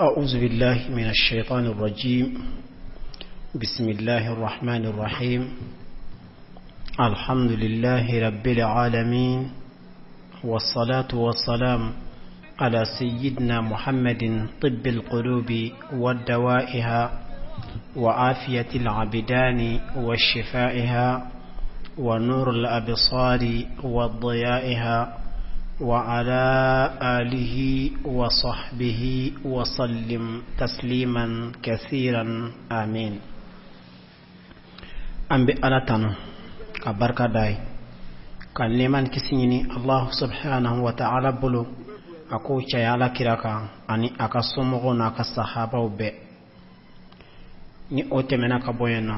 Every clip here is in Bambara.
أعوذ بالله من الشيطان الرجيم بسم الله الرحمن الرحيم الحمد لله رب العالمين والصلاة والسلام على سيدنا محمد طب القلوب ودوائها وعافية العبدان وشفائها ونور الأبصار وضيائها وعلى آله وصحبه وسلم تسليما كثيرا آمين an bɛ ala tanu ka barika da ye ka nɛɛma ni kisi ɲini allahu subhanahu wa ta'ala bolo a k'o caya ala kira kan ani a ka somɔgɔw n'a ka sahabaw bɛɛ ni o tɛmɛna ka bɔ yen nɔ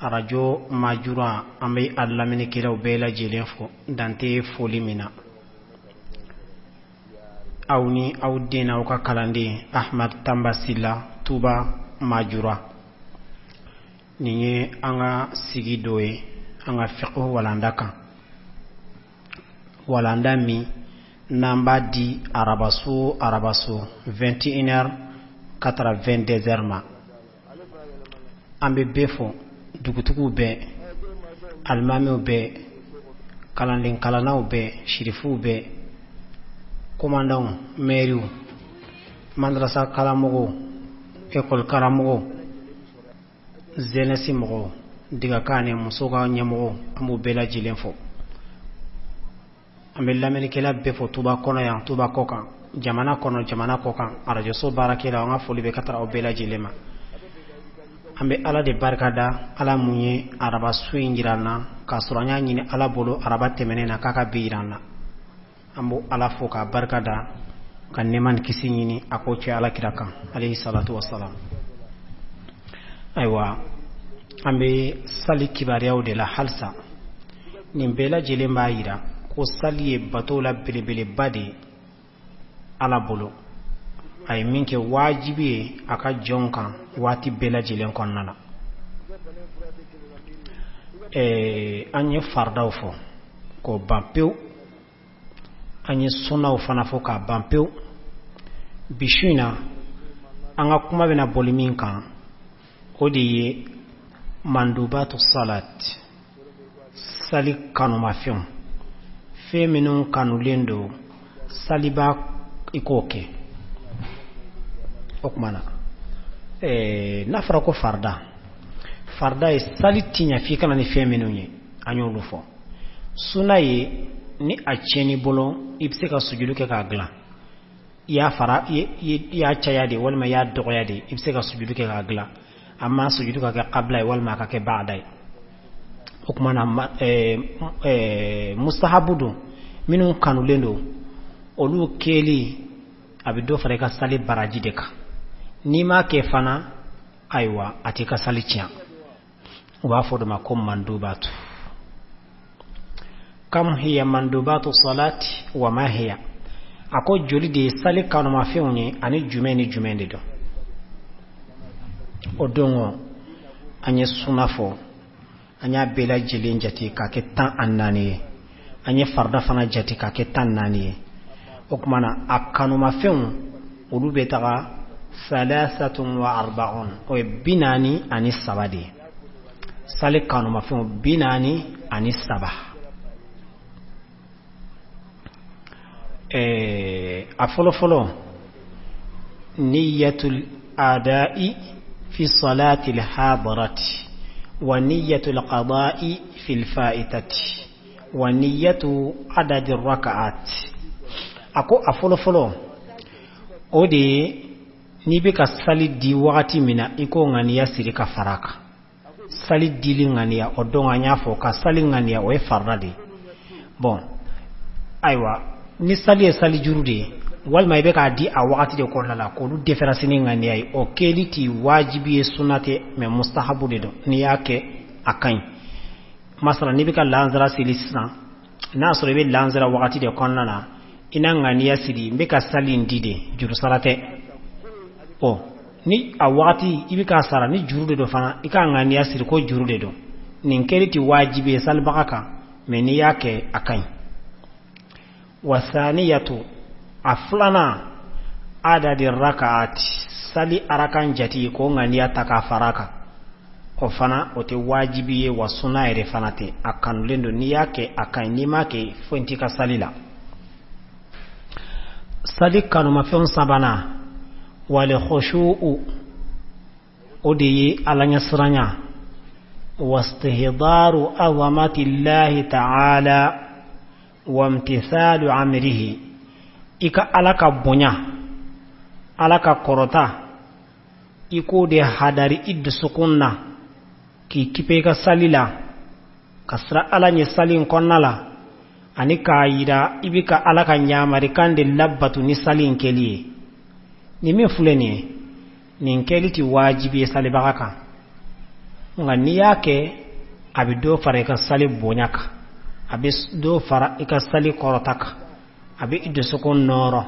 arajo majura an bɛ a lamɛnnikɛlaw bɛɛ lajɛlen fo dan tɛ foli min na aw ni aw den n'aw ka kalanden ahmad tanba sila tuba majura nin ye an ka sigi dɔ ye an ka fiqh walanda kan walanda min n'an b'a di arabaso arabaso 21 heures ka tara 22 heures ma an bɛ bɛɛ fo dugutigiw bɛɛ alimamiw bɛɛ kalanden kalannaw bɛɛ sirifuw bɛɛ komandanw mɛriw madrasa karamɔgɔw ekɔli karamɔgɔw zenɛsi mɔgɔw digakan ni muso ka ɲɛmɔgɔw an b'u bɛɛ lajɛlen fo an bɛ lamɛnnikɛla bɛɛ fo tuba kɔnɔ yan tuba kɔ kan jamana kɔnɔ jamana kɔ kan arajoso baarakɛlaw an ka foli bɛ ka taga aw bɛɛ lajɛlen ma an bɛ ala de barika da ala mun ye araba su in jira an na k'a sɔrɔ an y'a ɲini ala bolo araba tɛmɛnen na k'a ka bi jira an na an b'o ala fo k'a barika da ka nɛɛma ni kisi ɲini a k'o cɛ ala kira kan alayhi salatu wasalam ayiwa an bɛ sali kibaruyaw de la halisa nin bɛɛ lajɛlen b'a yira ko sali ye bato la belebeleba de ye ala bolo a ye min kɛ wajibi ye a ka jɔnw kan waati bɛɛ lajɛlen kɔnɔna na an ye faridaw fɔ k'o ban pewu an ye sunnaw fana fɔ k'a ban pewu bi su in na an ka kuma bɛna boli min kan o de ye mandubatu salat sali kanumafɛnw fɛn minnu kanulen don saliba i k'o kɛ o tuma na n'a fɔra ko farida farida ye sali ti ɲɛ f'i ka na ni fɛn minnu ye an y'olu fɔ suna ye ni a tiɲɛn'i bolo i bɛ se ka sujudu kɛ k'a dilan i y'a fara i y'a caya de walima i y'a dɔgɔya de i bɛ se ka sujudu kɛ k'a dilan amma sujudu ka kɛ qabla ye walima a ka kɛ ba'da ye o tuma na mustahabu don minnu kanulen don olu kɛli a bɛ dɔ fara i ka sali baraji de kan n'i m'a kɛ fana ayiwa a t'i ka sali tiɲɛ u b'a fɔ o de ma ko mandubatu kam hiya mandubatu salati wa ma hiya a ko joli de ye sali kanumafɛnw ye ani jumɛn ni jumɛn de don o don an ye suna fɔ an y'a bɛɛ lajɛlen jate k'a kɛ 14 ye an ye farida fana jate k'a kɛ 14 ye o tuma na a kanumafɛnw olu bɛ taga salasatun wa arba'un o ye 43 de ye sali kanumafɛnw 43 a fɔlɔfɔlɔ niyatul ada'i fi salati al-hadarati wa niyatul qada'i fil fa'itati wa niyatu adadi raka'at a ko a fɔlɔfɔlɔ o de ye n'i bɛ ka sali di wagati min na i k'o ŋaniya siri ka fara a kan sali dili ŋaniya o don an y'a fɔ ka sali ŋaniya o ye farida de ye bɔn ayiwa ni sali ye sali juru de ye walima i bɛ k'a di a wagati de kɔnɔna la k'olu deferansi ni ŋaniya ye o kɛli ti wajibi ye sunna tɛ mɛ mustahabu de don n'i y'a kɛ a ka ɲi masala n'i bɛ ka lansara seli sisan n'a sɔrɔ i bɛ lansara wagati de kɔnɔna na i na ŋaniya siri n bɛ ka sali in di de jurusara tɛ ɔ ni a wagati i bɛ k'a sara ni juru de don fana i ka ŋaniya siri ko juru de don nin kɛli tɛ wajibi ye salibaga kan mɛ n'i y'a kɛ a ka ɲi wa saniyatu a filanan adadi rakaati sali arakan jati k'o ŋaniya ta k'a fara kan, o fana o tɛ wajibi ye, wa suna yɛrɛ fana tɛ. A kanulen don, n'i y'a kɛ a ka ɲi, n'i m'a kɛ foyi t'i ka sali la. Sali kanumafɛnw sabanan, wal khushu'u, o de ye Ala ɲɛsiranya, wastihdaru azamatillahi ta'ala wamtithalu amrihi, i ka Ala ka bonya, Ala ka kɔrɔta, i k'o de hadari i dusukun na, k'i kipe i ka sali la, ka siran Ala ɲɛ sali in kɔnɔna la, ani k'a yira i bɛ ka Ala ka ɲamarikan de labatu ni sali in kɛli ye. Nin min filɛ nin ye, nin kɛli tɛ wajibi ye salibaga kan, nka n'i y'a kɛ a bɛ dɔ fara i ka sali bonya kan, a bɛ dɔ fara i ka sali kɔrɔta kan, a bɛ i dusukun nɔɔrɔ,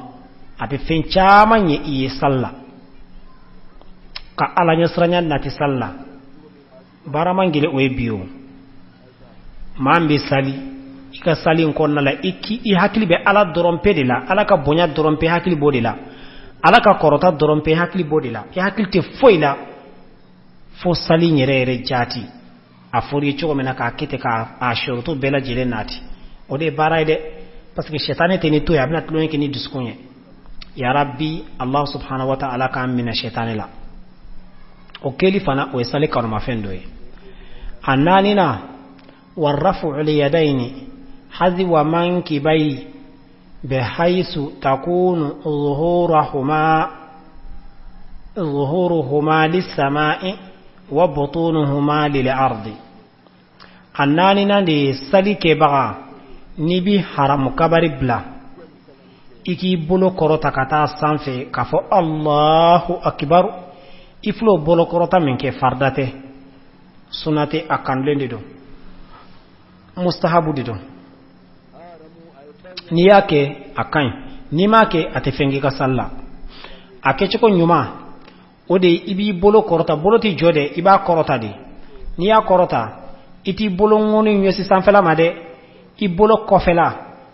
a bɛ fɛn caman ɲɛ i ye sali la. Ka Ala ɲɛsiranya nati sali la, baara man gɛlɛn o ye bi. O maa min bɛ sali, i ka sali in kɔnɔna la, i k'i i hakili bɛ Ala dɔrɔn pe de la, Ala ka bonya dɔrɔn pe hakili b'o de la, Ala ka kɔrɔta dɔrɔn pe hakili b'o de la, i hakili tɛ foyi la fo sali in yɛrɛ yɛrɛ jaati. A fɔra i ye cogo min na k'a kɛ ten, k'a sɔrɔto bɛɛ lajɛlen nati, o de ye baara ye dɛ, parce que sɛtanɛ tɛ ni to ye, a bɛna tulonkɛ kɛ ni dusukun ye. Ya rabbi, Allah subhanahu wa ta'ala k'an minɛ sɛtanɛ la. O kɛli fana, o ye sali kanumafɛn dɔ ye. A naaninan, warrafu lyadayni hadwa mankibai bihaythu takunu zuhuruhuma lissamai wa butunuhuma lil ardi. A naaninan de ye, sali kɛbaga, n'i bi haramu kabari bila, i k'i bolo kɔrɔta ka taa sanfɛ k'a fɔ Allahu akibaru. I filɛ o bolo kɔrɔta min kɛ, farida tɛ, suna tɛ, a kanulen de don, mustahabu de don. N'i y'a kɛ a ka ɲi, n'i m'a kɛ a tɛ fɛn k'i ka sali la. A kɛcogo ɲuman, o de i b'i bolo kɔrɔta, bolo tɛ jɔ dɛ, i b'a kɔrɔta de. N'i y'a kɔrɔta, i t'i bolo ŋɔni ɲɛsin sanfɛla ma dɛ, i bolo kɔfɛla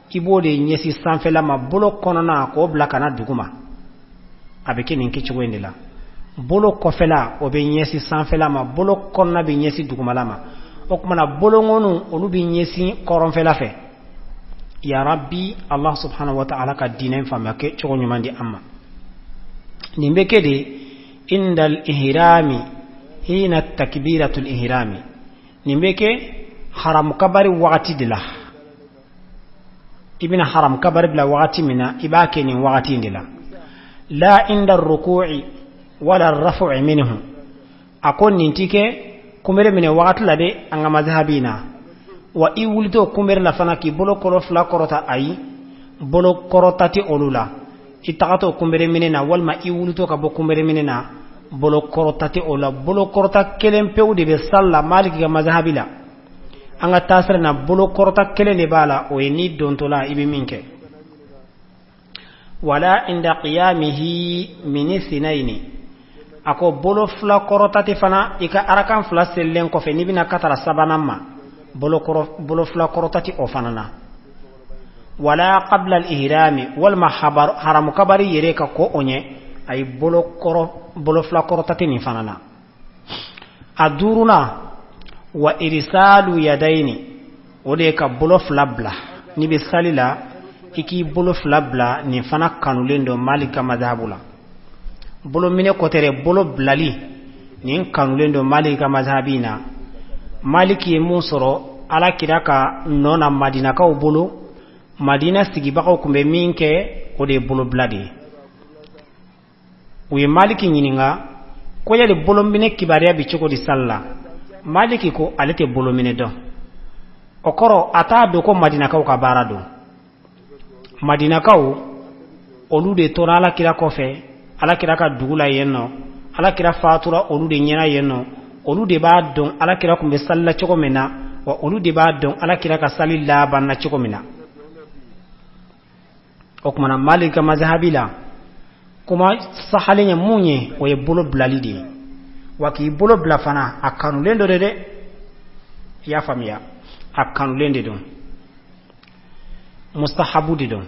i b'o de ɲɛsin sanfɛla ma, bolo kɔnɔna k'o bila ka na duguma. A bɛ kɛ nin kɛcogo in de la: bolo kɔfɛla o bɛ ɲɛsin sanfɛla ma, bolo kɔnɔna bɛ ɲɛsin dugumala ma. O tuma na bolo ŋɔniw, olu bɛ ɲɛsin kɔrɔnfɛla fɛ. Ya rabbi, Allah subhanahu wa ta'ala ka diinɛ faamuya kɛ cogo ɲuman di an ma. Nin bɛ kɛ de indal ihrami hina takbiratul ihrami, nin bɛ kɛ haram kabari wagati de la. I bɛna haram kabari bila wagati min na, i b'a kɛ nin wagati in de la. La inda ruku'i wala rafu'i minhu. A ko nin ti kɛ kunbere minɛ wagati la dɛ, an ka mazhabi na. Wa i wulitɔ kunbere la fana k'i bolo kɔrɔ fila kɔrɔta, ayi, bolo kɔrɔta tɛ olu la. I tagatɔ kunbere minɛ na walima i wulitɔ ka bɔ kunbere minɛ na, bolo kɔrɔta tɛ o la. Bolo kɔrɔta kelen pewu de bɛ sali la Maliki ka mazhabi la. An ka taasira na, bolo kɔrɔta kelen de b'a la, o ye n'i dontɔla i bɛ min kɛ. Wala inda qiyamihi min sinayni. A ko bolo fila kɔrɔta tɛ fana i ka arakan fila selilen kɔfɛ, n'i bɛna katara sabanan ma, bolo fila kɔrɔta tɛ o fana na. Wala qabla al-ihrami, walima haramu kabari yɛrɛ ka ko o ɲɛ, ayi, bolo fila kɔrɔta tɛ nin fana na. A duurunan, wa irsalu yadayni, o de ye ka bolo fila bila. N'i bɛ sali la, i k'i bolo fila bila, nin fana kanulen don Malik ka madhabu la. Bolo minɛ kɔtɛrɛ, bolo bilali, nin kanulen don Malik ka madhabi na. Malik ye mun sɔrɔ Ala kira ka nɔ na Madinakaw bolo, Madina sigibagaw tun bɛ min kɛ, o de ye bolo bila de ye. U ye Maliki ɲininka ko yali bolominɛ kibaruya bɛ cogo di sali la? Maliki ko ale tɛ bolominɛ dɔn. O kɔrɔ, a t'a dɔn ko Madinakaw ka baara don. Madinakaw, olu de tora Ala kira kɔfɛ, Ala kira ka dugu la yen nɔ. Ala kira fatura olu de ɲɛna yen nɔ. Olu de b'a dɔn Ala kira tun bɛ sali la cogo min na, wa olu de b'a dɔn Ala kira ka sali laban na cogo min na. O tuma na Malik ka mazhabi la, kuma sahalen ye mun ye? O ye bolo bilali de ye. Wa k'i bolo bila fana, a kanulen dɔ de dɛ, i y'a faamuya, a kanulen de don, mustahabu de don.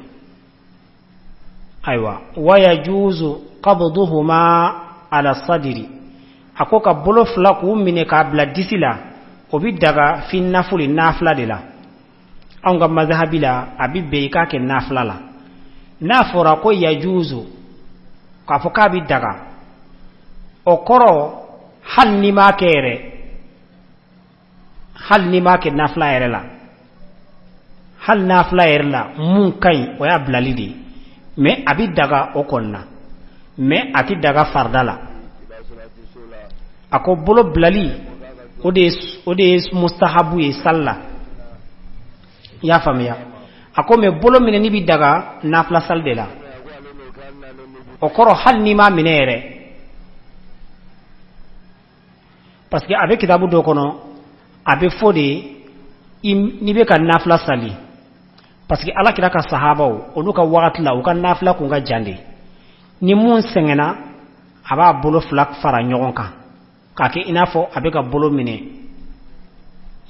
Ayiwa, wa yajuzu qabduhuma ala sadiri, a ko ka bolo fila k'u minɛ k'a bila disi la, o bi daga fi nafuli, nafila de la. Anw ka mazahabi la, a bi bɛn i k'a kɛ nafila la. N'a fɔra ko yajuzu, k'a fɔ k'a bi daga, o kɔrɔ hali n'i m'a kɛ yɛrɛ, hali n'i m'a kɛ nafila yɛrɛ la, hali nafila yɛrɛ la, mun ka ɲi, o y'a bilali de ye. Mais a bi daga o kɔni na, mais a ti daga farida la. A ko bolo bilali, o de ye mustahabu ye sali la. I y'a faamuya? A ko mais bolo minɛni bi daga nafila sali de la. O kɔrɔ hali n'i m'a minɛ yɛrɛ, parce que a bɛ kitabu dɔ kɔnɔ, a bɛ fɔ de n'i bɛ ka nafila sali, parce que Ala kira ka sahabaw, olu ka wagati la, u ka nafila kun ka jan de. Ni mun sɛgɛnna, a b'a bolo fila fara ɲɔgɔn kan k'a kɛ i n'a fɔ a bɛ ka bolo minɛ,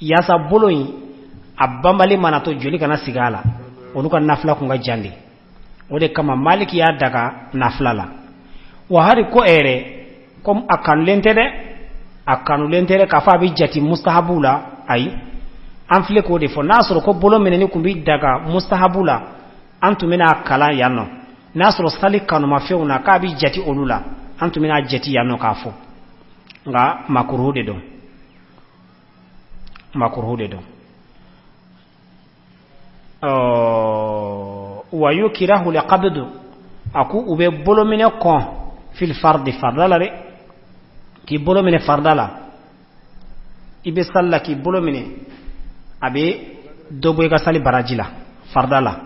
yaasa bolo in a banbali mana to, joli kana sigi a la. Olu ka nafila kun ka jan de. O de kama Maliki y'a daga nafila la. Wa hali ko yɛrɛ, comme a kanulen tɛ dɛ, a kanulen tɛ dɛ k'a fɔ a bɛ jate mustahabu la, ayi. An filɛ k'o de fɔ. N'a sɔrɔ ko bolo minɛni tun bɛ daga mustahabu la, an tun bɛna kalan yan nɔ. N'a sɔrɔ sali kanumafɛnw na k'a bɛ jate olu la, an tun bɛna jate yan nɔ k'a fɔ. Nka makuruhu de don, makuruhu de don. Wa yukirahu liqabdu, a ko u bɛ bolo minɛ kɔn fil fardi, farda la dɛ. K'i bolo minɛ farda la, i bɛ sali la, k'i bolo minɛ, a bɛ dɔ bɔ i ka sali baraji la. Farda la,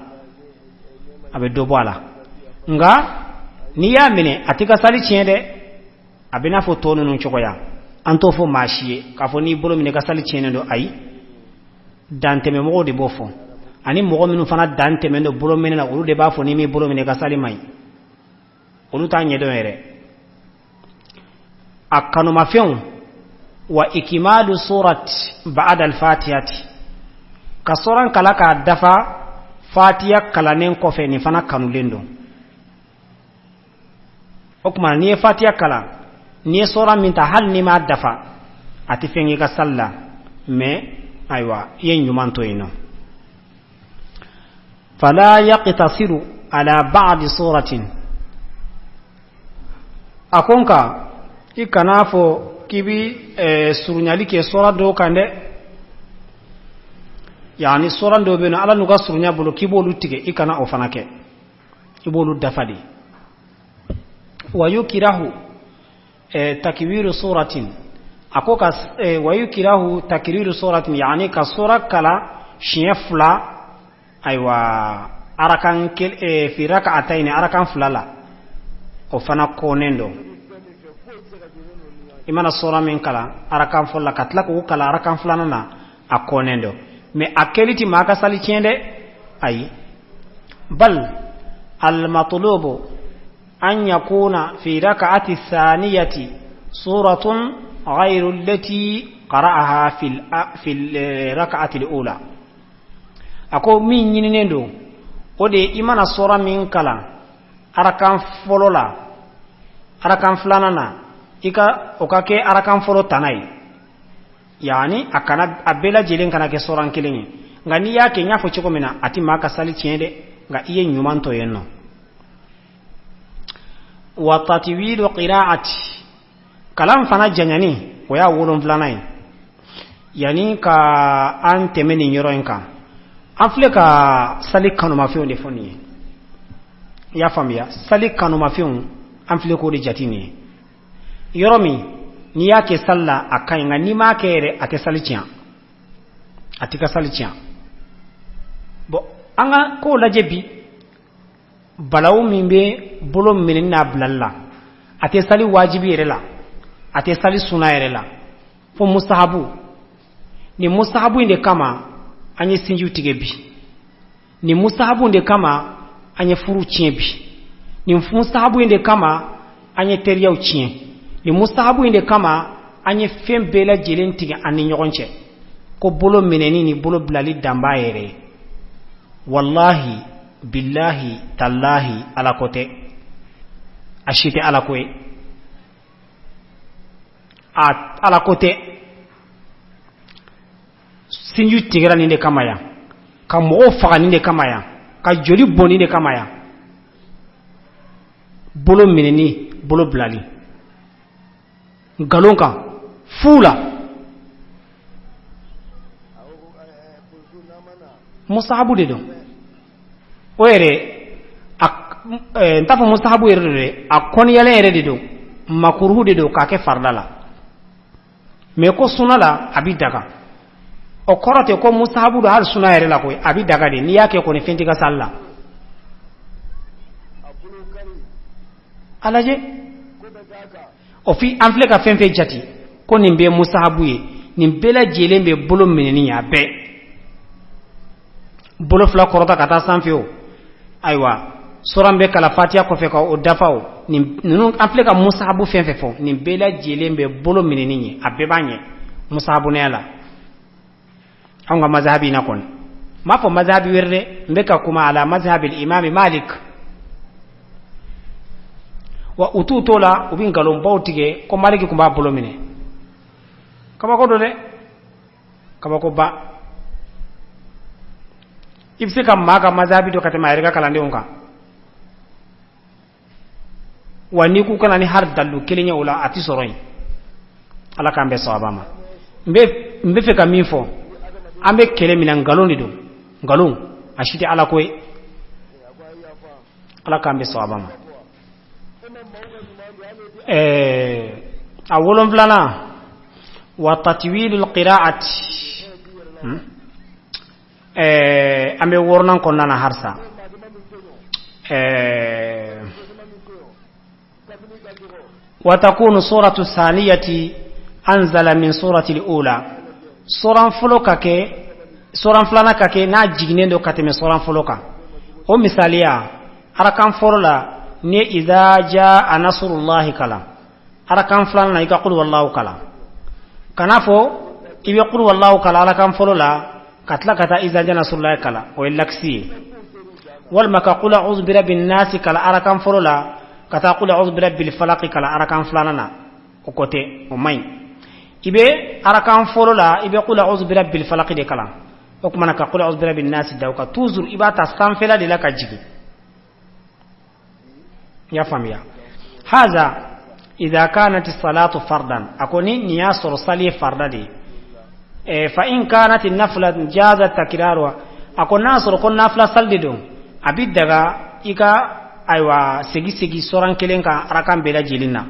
a bɛ dɔ bɔ a la. Nka n'i y'a minɛ, a t'i ka sali tiɲɛ dɛ. A bɛ n'a fɔ tɔ ninnu cogoya. An t'o fɔ maa si ye k'a fɔ n'i bolo minɛ, i ka sali tiɲɛnen don, ayi. Dantɛmɛmɔgɔw de b'o fɔ, ani mɔgɔ minnu fana dan tɛmɛn don bolo minɛ na, olu de b'a fɔ n'i m'i bolo minɛ, i ka sali man ɲi. Olu t'a ɲɛdɔn yɛrɛ. A kanumafɛnw, wa ikimalu surat ba'da al-fatihati, ka soran kala k'a dafa fatiya kalannen kɔfɛ, nin fana kanulen don. O tuma n'i ye fatiya kalan, n'i ye soran min ta, hali n'i m'a dafa, a tɛ fɛn k'i ka sali la. Mais ayiwa, i ye ɲuman to yen nɔ. Fala yaqtasiru ala ba'di suratin, a ko nka i kan'a fɔ k'i bi surunyali kɛ sura dɔw kan dɛ. Yani sura dɔw bɛ yen nɔ, Ala n'u ka surunya bolo, k'i b'olu tigɛ, i kana o fana kɛ, i b'olu dafa de. Wa yukirahu takwiru suratin, a ko ka wa yukirahu takriru suratin, yani ka sura kala siɲɛ fila, ayiwa, arakan fi raka'atayn, arakan fila la, o fana kɔnnen don. I mana sura min kalan arakan fɔlɔ la, ka tila k'o kalan arakan filanan na, a kɔnnen don. Mais a kɛli ti maa ka sali tiɲɛ dɛ, ayi. Bal almatlubu an yakuna fi raka'ati thaniyati suratun ghayru allati qara'aha fi raka'ati al-ula. A ko min ɲininen don, o de ye i mana sura min kalan arakan fɔlɔ la, arakan filanan na, i ka o ka kɛ arakan fɔlɔ tana ye. Yani a kana a bɛɛ lajɛlen kana kɛ soran kelen ye. Nka n'i y'a kɛ, n y'a fɔ cogo min na, a ti maa ka sali tiɲɛ dɛ, nka i ye ɲuman to yen nɔ. Wa tatwilu qira'ati, kalan fana janyani, o y'a wolonfilanan ye. Yanni ka an tɛmɛ nin yɔrɔ in kan, an filɛ ka sali kanumafɛnw de fɔ nin ye. I y'a faamuya? Sali kanumafɛnw, an filɛ k'o de jate nin ye. Yɔrɔ min n'i y'a kɛ sali la, a ka ɲi, nka n'i m'a kɛ yɛrɛ, a tɛ sali tiɲɛ, a t'i ka sali tiɲɛ. Bon, an ka kow lajɛ bi, balawu min bɛ bolo minɛni n'a bilali la, a tɛ sali wajibi yɛrɛ la, a tɛ sali suna yɛrɛ la, fo mustahabu. Nin mustahabu in de kama an ye sinjiw tigɛ bi, nin mustahabu in de kama an ye furu tiɲɛ bi, nin mustahabu in de kama an ye teriyaw tiɲɛ, nin mustahabu in de kama an ye fɛn bɛɛ lajɛlen tigɛ an ni ɲɔgɔn cɛ, ko bolo minɛni ni bolo bilali dan b'a yɛrɛ ye. Wallahi, Bilahi talahi, Ala ko tɛ, a si tɛ Ala ko ye, a Ala ko tɛ. Sinju tigɛra nin de kama yan, ka mɔgɔw faga nin de kama yan, ka joli bɔn nin de kama yan. Bolo minɛni, bolo bilali nkalon kan fu la, mustahabu de don. O yɛrɛ, n t'a fɔ mustahabu yɛrɛ don dɛ, a kɔniyalen yɛrɛ de don, makuruhu de don k'a kɛ farida la. Mais ko suna la, a bi daga. O kɔrɔ tɛ ko mustahabu don hali suna yɛrɛ la koyi, a bi daga de. N'i y'a kɛ kɔni, fɛn t'i ka sali la. A lajɛ, o fi an filɛ ka fɛn fɛn jate ko nin bɛɛ mustahabu ye, nin bɛɛ lajɛlen bɛ bolo minɛni ye. A bɛɛ bolo fila kɔrɔta ka taa sanfɛ o, ayiwa, suran bɛ kalan fatiya kɔfɛ ka o dafa o, nin ninnu an filɛ ka mustahabu fɛn fɛn fɔ, nin bɛɛ lajɛlen bɛ bolo minɛni ye. A bɛɛ b'a ɲɛ mustahabunaya la. Anw ka mazhabi na kɔni, n m'a fɔ mazhabi wɛrɛ dɛ, n bɛ ka kuma ala mazhabi imami Malik. Wa u t'u to la, u bɛ nkalonbaw tigɛ ko Maliki tun b'a bolo minɛ. Kabako don dɛ, kabakoba. I bɛ se ka maa ka mazhabi dɔn ka tɛmɛ a yɛrɛ ka kalandenw kan wa? N'i k'u kana ni hali dalilu kelen ye o la, a ti sɔrɔ yen. Ala k'an bɛn sawaba ma. N bɛ fɛ ka min fɔ, an bɛ kɛlɛ min na, nkalon de don, nkalon, a si tɛ Ala ko ye. Ala k'an bɛn sawaba ma. A wolonfilanan, wa tatwilul qira'ati. An bɛ wɔɔrɔnan kɔnɔna na halisa. Wa takunu suratu saniyati anzala min surati al-ula. Suran fɔlɔ ka kɛ, suran filanan ka kɛ n'a jiginnen don ka tɛmɛ suran fɔlɔ kan. O misaliya, arakan fɔlɔ la, ni iza jaa nasrullahi kalan, arakan filanan na i ka qul wallahu kalan. Kana fɔ i bɛ qul wallahu kalan arakan fɔlɔ la ka tila ka taa iza jaa nasrullahi kalan, o ye lakisi ye. Walima ka qul a'udhu birabbin nasi kalan arakan fɔlɔ la, ka taa qul a'udhu birabbil falaqi kalan arakan filanan na, o ko tɛ, o man ɲi. I bɛ arakan fɔlɔ la, i bɛ qul a'udhu birabbil falaqi de kalan, o tuma na ka qul a'udhu birabbin nasi da o kan. Toujours i b'a ta sanfɛla de la ka jigin. I y'a faamuya? Haza idha kanat salatu fardan. A ko ni nin y'a sɔrɔ sali ye farda de ye. Fa in kanat nafila jaza takraruha. A ko n'a sɔrɔ ko nafila sali de don, a bi daga i ka, ayiwa, segi segi soran kelen kan arakan bɛɛ lajɛlen na.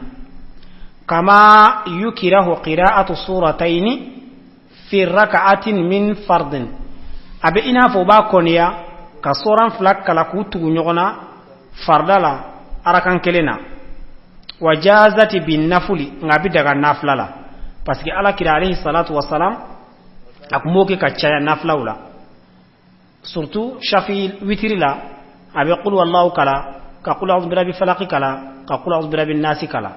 Kama yukirahu qira'atu surataini fi raka'atin min fardin. A bɛ i n'a fɔ u b'a kɔniya ka soran fila kala k'u tugu ɲɔgɔn na farida la arakan kelen na. Wa jazati bin nafuli, nka a bɛ daga nafila la, parce que Ala kira alayhi salatu wasalam, a tun b'o kɛ ka caya nafilaw la, surtout shafi witiri la, a bɛ qul wallahu kala, ka qul a'udhu birabbi falaqi kala, ka qul a'udhu birabbi nasi kala.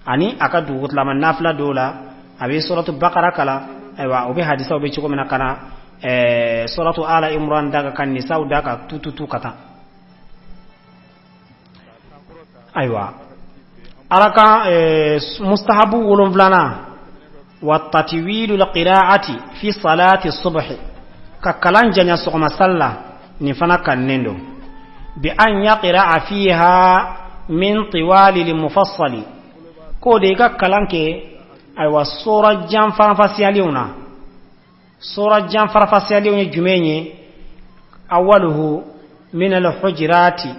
Ani a ka dugutilama nafila dɔw la, a bɛ suratu Bakara kala. Ayiwa, o bɛ hadisaw bɛ cogo min na, ka na suratu Ala Imran da ka nisaw da ka tututu ka taa. Ayiwa, arakan mustahabu wolonfilanan, wa tatwilu alqira'ati fi salati subhi, ka kalan janya sɔgɔma sali la, nin fana kanunen don. Bi an yaqra'a fiha min tiwali mufassali, k'o de i ka kalan kɛ, ayiwa, sura jan faranfasiyalenw na. Sura jan faranfasiyalenw ye jumɛn ye? Awaluhu min al-hujurati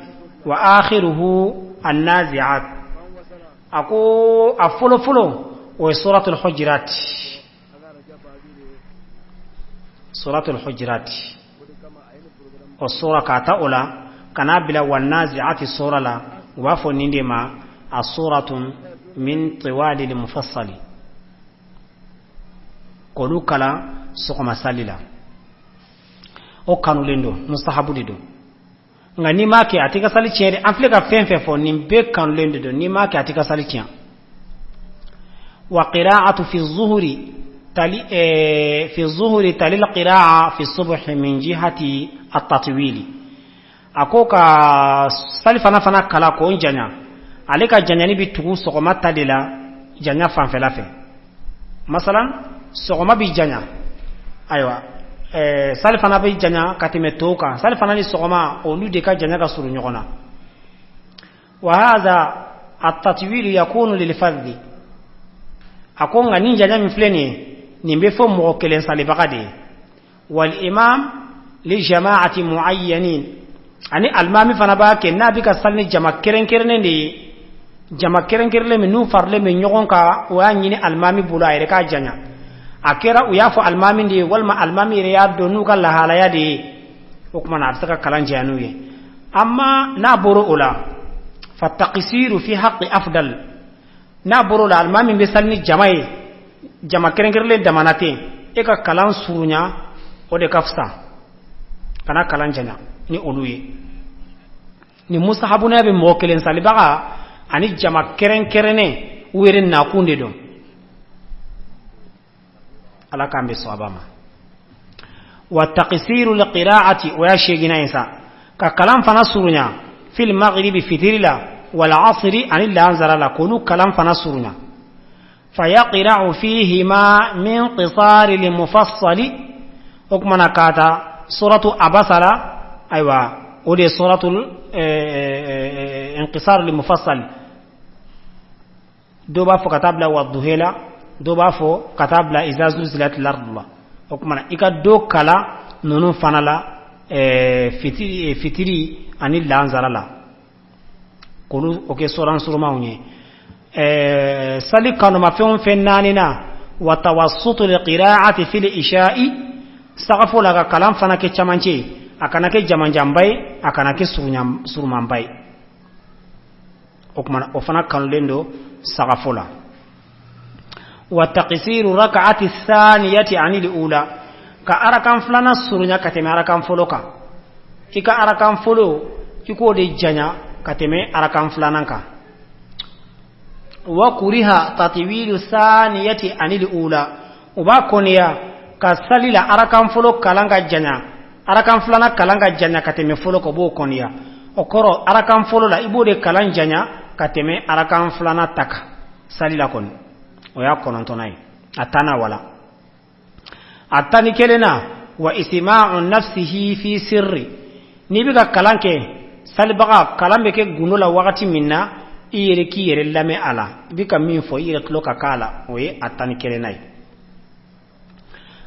wa akhiruhu an-nazi'at. A ko a fɔlɔ fɔlɔ, o ye suratul Hujurat, suratul Hujurat, o sura k'a ta o la ka n'a bila wa nazi'ati sura la, u b'a fɔ nin de ma a suratun min tiwali mufassali, k'olu kalan sɔgɔma sali la, o kanulen don, mustahabu de don. Nka n'i m'a kɛ, a t'i ka sali tiɲɛ dɛ. An filɛ ka fɛn fɛn fɔ, nin bɛɛ kanulen de don. N'i m'a kɛ, a t'i ka sali tiɲɛ. Wa qira'atu fi zuhuri tali fi zuhuri tali al-qira'a fi subhi min jihati at-tatwili. A ko ka salifana fana kalan k'o janya, ale ka janyani bɛ tugu sɔgɔma ta de la janya fanfɛla fɛ. Masalan, sɔgɔma bɛ janya, ayiwa, salifana bɛ janya ka tɛmɛ tɔw kan. Salifana ni sɔgɔma, olu de ka janya ka surun ɲɔgɔn na. Wa hadha at-tatwilu yakunu lil fardhi. A ko nka nin janya min filɛ nin ye, nin bɛ fɔ mɔgɔ kelen salibaga de ye. Wal imam li jama'ati muayyanin, ani alimami fana b'a kɛ n'a bɛ ka sali ni jama kɛrɛnkɛrɛnnen de ye, jama kɛrɛnkɛrɛnlen min n'u faralen bɛ ɲɔgɔn kan. O y'a ɲini alimami bolo a yɛrɛ k'a janya. A kɛra u y'a fɔ alimami de ye, walima alimami yɛrɛ y'a dɔn n'u ka lahalaya de ye, o tuma na a bɛ se ka kalan janya n'u ye. Amma n'a bɔra o la, fa taqsiru fi haqqi afdal. N'a bɔra o la, alimami bɛ sali ni jama ye, jama kɛrɛnkɛrɛnlen damana ten, e ka kalan surunya, o de ka fisa, kana kalan janya ni olu ye. Ni musahabunaya bɛ mɔgɔ kelen salibaga ani jama kɛrɛnkɛrɛnnen, u yɛrɛ nakun de don. Ala k'an bɛ sɔaba ma. Wa taqsiru liqira'ati, o y'a seginna ye sa, ka kalan fana surunya, fil maghribi, fitiri la, wal asri, ani lansara la, k'olu kalan fana surunya. Fayaqra'u fihima min qisari limufassali. O kumana k'a ta suratu Abasa la, ayiwa, o de ye suratul inqisar limufassal. Dɔw b'a fɔ ka taa bila wadduhe la, dɔw b'a fɔ ka taa bila iza zulzilatil ardu la. O kumana i ka dɔ kalan ninnu fana la, fitiri ani lansara la, k'olu o kɛ soran surumanw ye. Sali kanumafɛnw fɛn naani na, wa tawassutu liqira'ati fil isha'i, sagafo la, ka kalan fana kɛ camancɛ, a kana kɛ jamanjanba ye, a kana kɛ surumanba ye. O kumana o fana kanulen don sagafo la. Wa taqsiru rak'ati thaniyati anil ula, ka arakan filanan surunya ka tɛmɛ arakan fɔlɔ kan. I ka arakan fɔlɔ, i k'o de janya ka tɛmɛ arakan filanan kan. Wa kuriha tatwilu thaniyati anil ula, u b'a kɔniya ka sali la arakan fɔlɔ kalan ka janya, arakan filanan kalan ka janya ka tɛmɛ fɔlɔ kan, o b'o kɔniya. O kɔrɔ, arakan fɔlɔ la, i b'o de kalan janya ka tɛmɛ arakan filanan ta kan sali la kɔni. O y'a kɔnɔntɔnna ye, a tanna wala a 11nan na, wa istima'u nafsihi fi sirri. N'i bɛ ka kalan kɛ, salibaga, kalan bɛ kɛ gundo la wagati min na, i yɛrɛ k'i yɛrɛ lamɛn a la, i bɛ ka min fɔ, i yɛrɛ tulo ka k'a la. O ye a 11nan ye.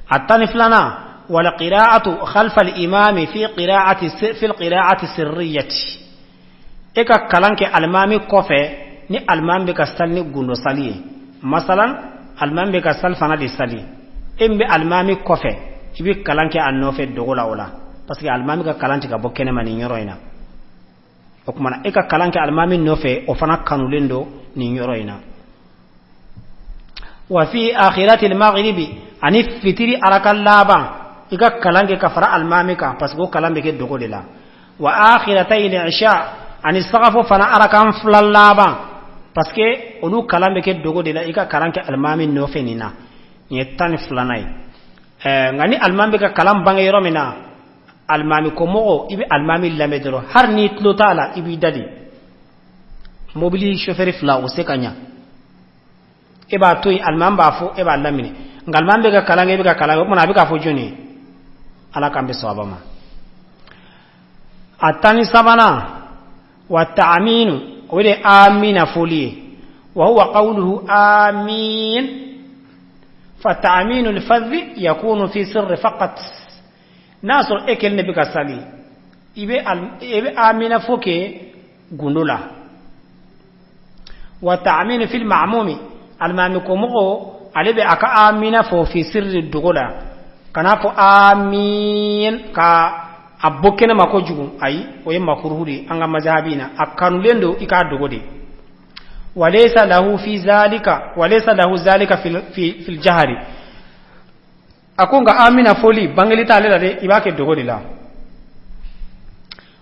A 12nan, wal qira'atu khalfa al imami fi al qira'ati sirriyati. E ka kalan kɛ alimami kɔfɛ ni alimami bɛ ka sali ni gundo sali ye. Masalan, alimami bɛ ka sali fana de sali, e min bɛ alimami kɔfɛ, i bɛ kalan kɛ a nɔfɛ dogo la o la, parce que alimami ka kalan tɛ ka bɔ kɛnɛma nin yɔrɔ in na. O kumana e ka kalan kɛ alimami nɔfɛ, o fana kanulen don nin yɔrɔ in na. Wa fi akhirati al-maghribi, ani fitiri araka laban, i ka kalan kɛ ka fara alimami kan, parce que o kalan bɛ kɛ dogo de la. Wa akhiratay al-isha, ani sagafo fana arakan fila laban, parce que olu kalan bɛ kɛ dogo de la, i ka kalan kɛ alimami nɔfɛ nin na. Nin ye 12nan ye. Nka ni alimami bɛ ka kalan bange yɔrɔ min na, alimami ko mɔgɔ, i bɛ alimami lamɛn dɔrɔn, hali n'i tulo t'a la, i b'i da de. Mobili chauffeur fila, o se ka ɲa, e b'a to yen, alimami b'a fɔ, e b'a laminɛ. Nka alimami bɛ ka kalan kɛ, e bɛ ka kalan kɛ, o kumana a bɛ k'a fɔ jɔn ye? Ala k'an bɛ sawaba ma. A 13nan, wa ta'aminu, o de ye amina fɔli ye. Wa huwa qawluhu amin. Fa ta'aminu al-fadhi yakunu fi sirri faqat. N'a sɔrɔ e kelen de bɛ ka sali, i bɛ amina fɔ kɛ gundo la. Wa ta'aminu fil ma'mumi, alimami ko mɔgɔ, ale bɛ a ka amina fɔ fi sirri, dogo la. Kana fɔ amin ka a bɔ kɛnɛma kojugu, ayi, o ye makuruhu de ye an ka mazhabi na. A kanulen don i k'a dogo de. Walaysa lahu fi zalika, walaysa lahu zalika fil jahri. A ko nka amina fɔli, bangeli t'ale la dɛ, i b'a kɛ dogo de la.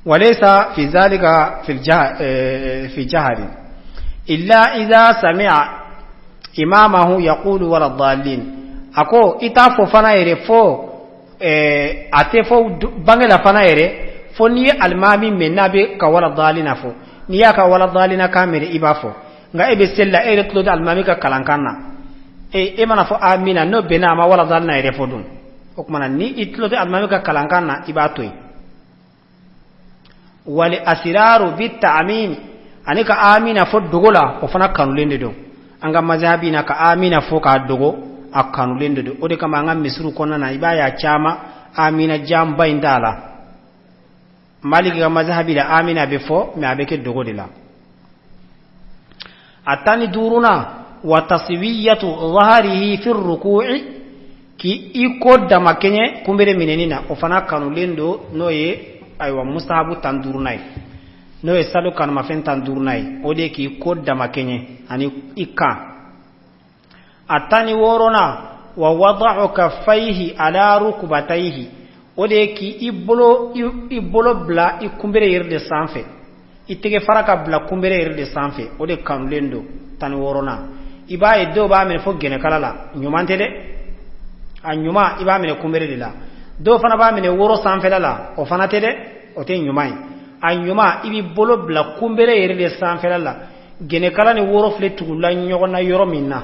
Walaysa fi zalika fi jahri illa idha sami'a imamahu yaqulu wala dallin. A ko i t'a fɔ fana yɛrɛ fo, a tɛ fɔ bange la fana yɛrɛ. Fo n'i ye alimami mɛn n'a bɛ ka wala daalina fɔ, n'i y'a ka wala daalina kan mɛn, i b'a fɔ. Nka e bɛ seli la, e yɛrɛ tulo tɛ alimami ka kalankan na, e mana fɔ amina, n'o bɛnna a ma wala daalina yɛrɛ fɔ dun. O tuma na, ni i tulo tɛ alimami ka kalankan na, i b'a to yen. Wali asiraru bi ta'amini, ani ka amina fɔ dogo la, o fana kanulen de don. An ka mazahabi na, ka amina fɔ k'a dogo, a kanulen de don. O de kama an ka misiriw kɔnɔna na, i b'a ye a caman amina janba in t'a la. Maliki ka mazahabi la, amina bɛ fɔ, mɛ a bɛ kɛ dogo de la. A 15nan, wa taswiyatu zaharihi fi ruku'i, k'i i ko damakɛɲɛ kunbere minɛni na, o fana kanulen don. N'o ye ayiwa mustahabu 15nan ye, n'o ye salo kanumafɛn 15nan ye, o de ye k'i ko damakɛɲɛ ani i kan. A 16nan, wa wada'u kaffayhi ala rukubatayhi, o de ye k'i i bolo bila i kunbere yɛrɛ de sanfɛ, i tɛgɛ fara ka bila kunbere yɛrɛ de sanfɛ, o de kanulen don, 16nan. I b'a ye dɔw b'a minɛ fo gɛnɛkala la, ɲuman tɛ dɛ. A ɲuman, i b'a minɛ kunbere de la. Dɔw fana b'a minɛ woro sanfɛla la, o fana tɛ dɛ, o tɛ ɲuman ye. A ɲuman, i b'i bolo bila kunbere yɛrɛ de sanfɛla la. Gɛnɛkala ni woro filɛ tugula ɲɔgɔn na yɔrɔ min na,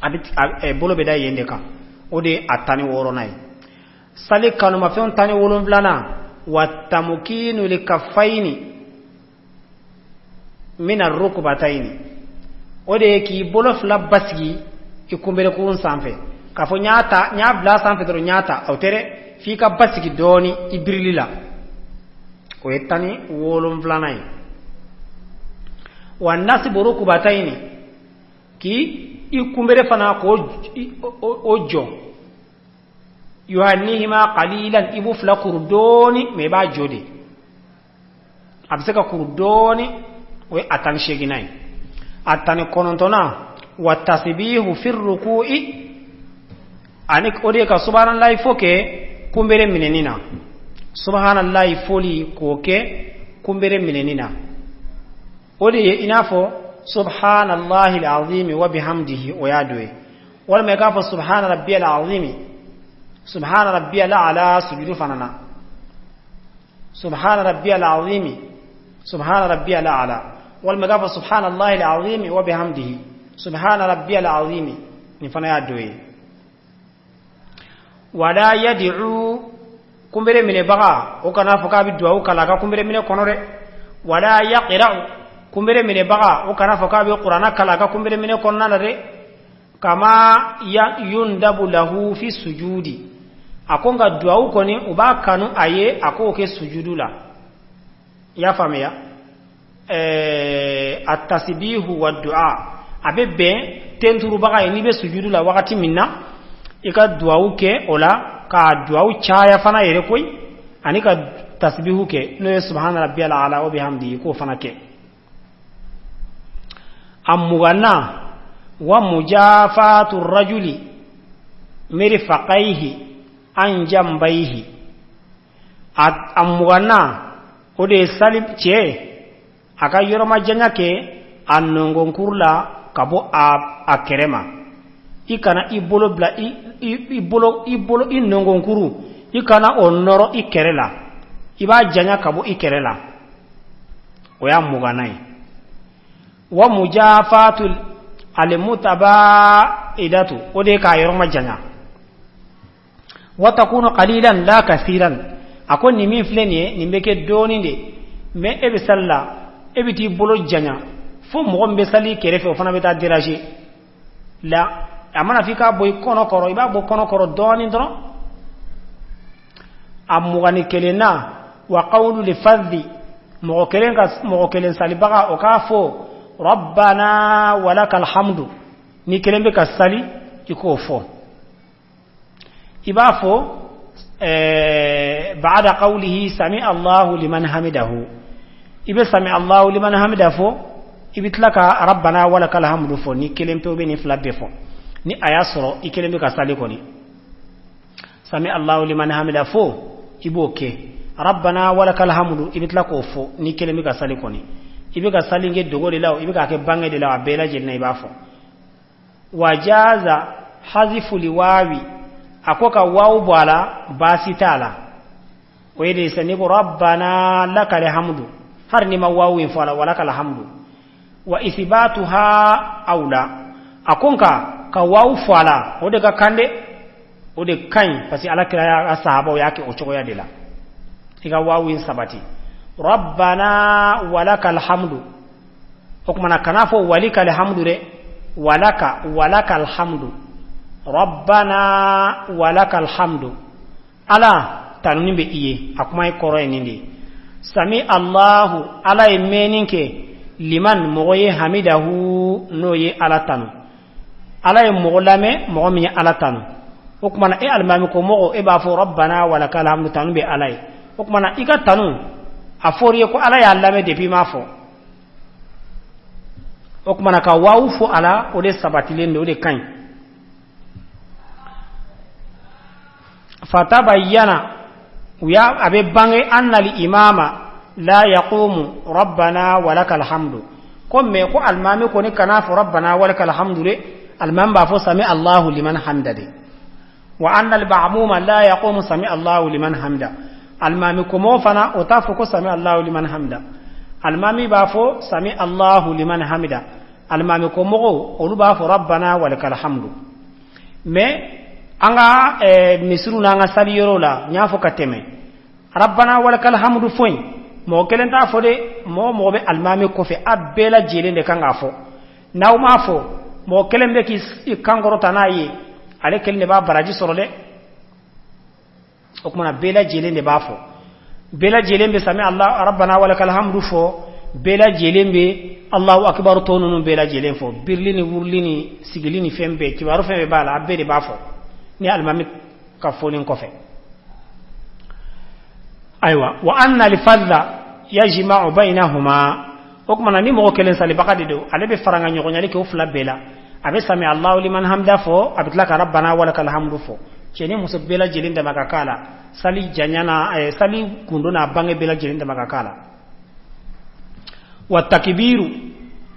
a bɛ bolo bɛ da yen de kan. O de ye a 16nan ye. Sali kanumafɛnw 17nan, wa tamukinu li kaffayni min arrukubatayni, o de ye k'i bolo fila basigi i kunberekurun sanfɛ. K'a fɔ n y'a ta, n y'a bila sanfɛ dɔrɔn, n y'a ta, o tɛ dɛ. F'i ka basigi dɔɔni i birili la. O ye 17nan ye. Wa nasibu rukubatayni, k'i i kunbere fana k'o o jɔ, yuhannihima qalilan, i b'u fila kuru dɔɔni, mɛ i b'a jɔ de, a bɛ se ka kuru dɔɔni. O ye a 18nan ye. A 19nan, wa tasbihu fi ruku'i, ani o de ye ka subhanallahi fo kɛ kunbere minɛni na, subhanallahi foli k'o kɛ kunbere minɛni na. O de ye i n'a fɔ subhanallahi alazimi wa bihamdihi, o y'a dɔ ye. Walima i k'a fɔ subhana rabbiyal azimi, subhana rabbiyal a'la, sujudu fana na, subhana rabbiyal azimi, subhana rabbiyal a'la. Walima i k'a fɔ subhanallahi alazimi wa bihamdihi, subhana rabbiyal azimi, nin fana y'a dɔ ye. Wala yad'u, kunbere minɛbaga o kana fɔ k'a bɛ duwawu kalan a ka kunbere minɛ kɔnɔ dɛ. Wala yaqra'u, kunbere minɛbaga o kana fɔ k'a bɛ kuranna kalan a ka kunbere minɛ kɔnɔna na dɛ. Kama yundabu lahu fi sujudi, a ko nka duwawu kɔni, u b'a kanu a ye a k'o kɛ sujudu la. I y'a faamuya? A tasbihu wa du'a, a bɛ bɛn tenturubaga ye n'i bɛ sujudu la wagati min na, i ka duwawu kɛ o la, ka duwawu caya fana yɛrɛ koyi, ani ka tasbihu kɛ, n'o ye subhana rabbiyal ala wa bihamdihi, k'o fana kɛ. A 20nan, wa mujafatu rajuli mirfaqaihi an jambayhi, a 20nan, o de ye sali cɛ a ka yɔrɔmajanya kɛ a nɔngɔnkuru la ka bɔ a kɛrɛ ma. I kana i bolo bila i bolo, i bolo, i nɔngɔnkuru, i kana o nɔrɔ i kɛrɛ la, i b'a janya ka bɔ i kɛrɛ la. O y'a 20nan ye. Wa mujafatu almutabaidatu, o de ye k'a yɔrɔ ma janya. Wa takunu qalilan la kathiran, a ko nin min filɛ nin ye, nin bɛ kɛ dɔɔnin de. Mɛ e bɛ sali la, e bɛ t'i bolo janya fo mɔgɔ min bɛ sali kɛrɛfɛ, o fana bɛ taa déranger la. A mana f'i k'a bɔ i kɔnɔ kɔrɔ, i b'a bɔ kɔnɔ kɔrɔ dɔɔnin dɔrɔn. A 21nan, wa qawlu li fadhi, mɔgɔ kelen ka mɔgɔ kelen salibaga, o k'a fɔ rabbana walakal hamdu. Ni kelen bɛ ka sali, i k'o fɔ. I b'a fɔ ba'da qawlihi sami Allahu liman hamidahu, i bɛ sami Allahu liman hamida fɔ, i bɛ tila ka rabbana walakal hamdu fɔ. Ni kelen pewu bɛ nin fila bɛɛ fɔ, ni a y'a sɔrɔ i kelen bɛ ka sali kɔni, sami Allahu liman hamida fo, i b'o kɛ, rabbana walakal hamdu, i bɛ tila k'o fɔ. Ni kelen bɛ ka sali kɔni, i bɛ ka sali kɛ dogo de la, i bɛ k'a kɛ bange de la, a bɛɛ lajɛlen na i b'a fɔ. Wa jaza hazifu liwawi, a ko ka wawu bɔ a la, baasi t'a la. O ye de sisan n'i ko rabbana lakal hamdu, hari n'i ma waawu in fɔ a la, walakal hamdu wa isbatuha awla. A ko nka ka waawu fɔ a la, o de ka kan dɛ, o de ka ɲi, parce que ala kira y'a ka sahabaw y'a kɛ o cogoya de la. I ka waawu in sabati, rabbana walakal hamdu. O kumana kana fɔ walikal hamdu dɛ, walaka, walakal hamdu, rabbana walakal hamdu, ala tanuni bɛ i ye. A kuma ye kɔrɔ ye nin de ye. Sami allahu, ala ye mɛnni kɛ, liman, mɔgɔ ye, hamidahu, n'o ye ala tanu. Ala ye mɔgɔ lamɛn, mɔgɔ min ye ala tanu. O kumana e alimami ko mɔgɔ, e b'a fɔ rabbana walakal hamdu, tanu bɛ ala ye. O kumana i ka tanu a fɔr'i ye ko ala y'a lamɛn depuis i m'a fɔ. O kumana ka waawu fɔ a la, o de sabatilen don, o de ka ɲi. Fatabayyana, u y'a a bɛ bange, annal imama la yaqumu rabbana walakal hamdu. Ko mɛ ko alimami kɔni kana fɔ rabbana walakal hamdu dɛ, alimami b'a fɔ sami allahu liman hamda de. Wa annal ma'muma la yaqumu sami allahu liman hamda. Alimami komɔgɔ fana o t'a fɔ ko sami allahu liman hamda, alimami b'a fɔ sami allahu liman hamida. Alimami komɔgɔw olu b'a fɔ rabbana walakal hamdu. Mais an ka misiriw n'an ka sali yɔrɔw la, n y'a fɔ ka tɛmɛ, rabbana walakal hamdu fɔ in, mɔgɔ kelen t'a fɔ dɛ, mɔgɔ mɔgɔ bɛ alimami kɔfɛ, a bɛɛ lajɛlen de kan k'a fɔ. N'aw m'a fɔ, mɔgɔ kelen bɛ k'i kan kɔrɔta n'a ye, ale kelen de b'a baraji sɔrɔ dɛ. O kumana bɛɛ lajɛlen de b'a fɔ, bɛɛ lajɛlen bɛ sami allah rabbana walakal hamdu fɔ, bɛɛ lajɛlen bɛ allahu akbar tɔ ninnu bɛɛ lajɛlen fɔ, birili ni wuruli ni sigili ni fɛn bɛɛ, kibaru fɛn bɛɛ b'a la, a bɛɛ de b'a fɔ ni alimami ka fɔlen kɔfɛ. Ayiwa, wa anna al-fadla yajma'u baynahuma. O kumana ni mɔgɔ kelen salibaga de don, ale bɛ faranga ɲɔgɔnyali kɛ o fila bɛɛ la. A bɛ sami allahu liman hamda fɔ, a bɛ tila ka rabbana walakal hamdu fɔ. Cɛ ni muso bɛɛ lajɛlen dama ka k'a la, sali janya n'a sali gundo n'a bange bɛɛ lajɛlen dama ka k'a la. Wa takbiru,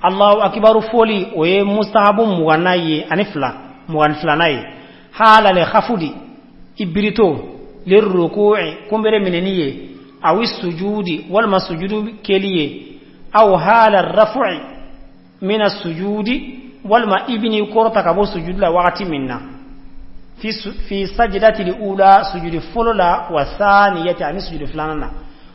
allahu akbaru fɔli, o ye mustahabu muganna ye ani fila, 22nan ye. Hala le khafudi, i birito, lirruku'i, kunbere minɛni ye, awi sujudi, walima sujudu kɛli ye, aw hala rafu'i mina sujudi, walima i bɛn'i kɔrɔta ka bɔ sujudu la wagati min na, fi sajdati ula, sujudi fɔlɔ la, wa saniyati, ani sujudi filanan na.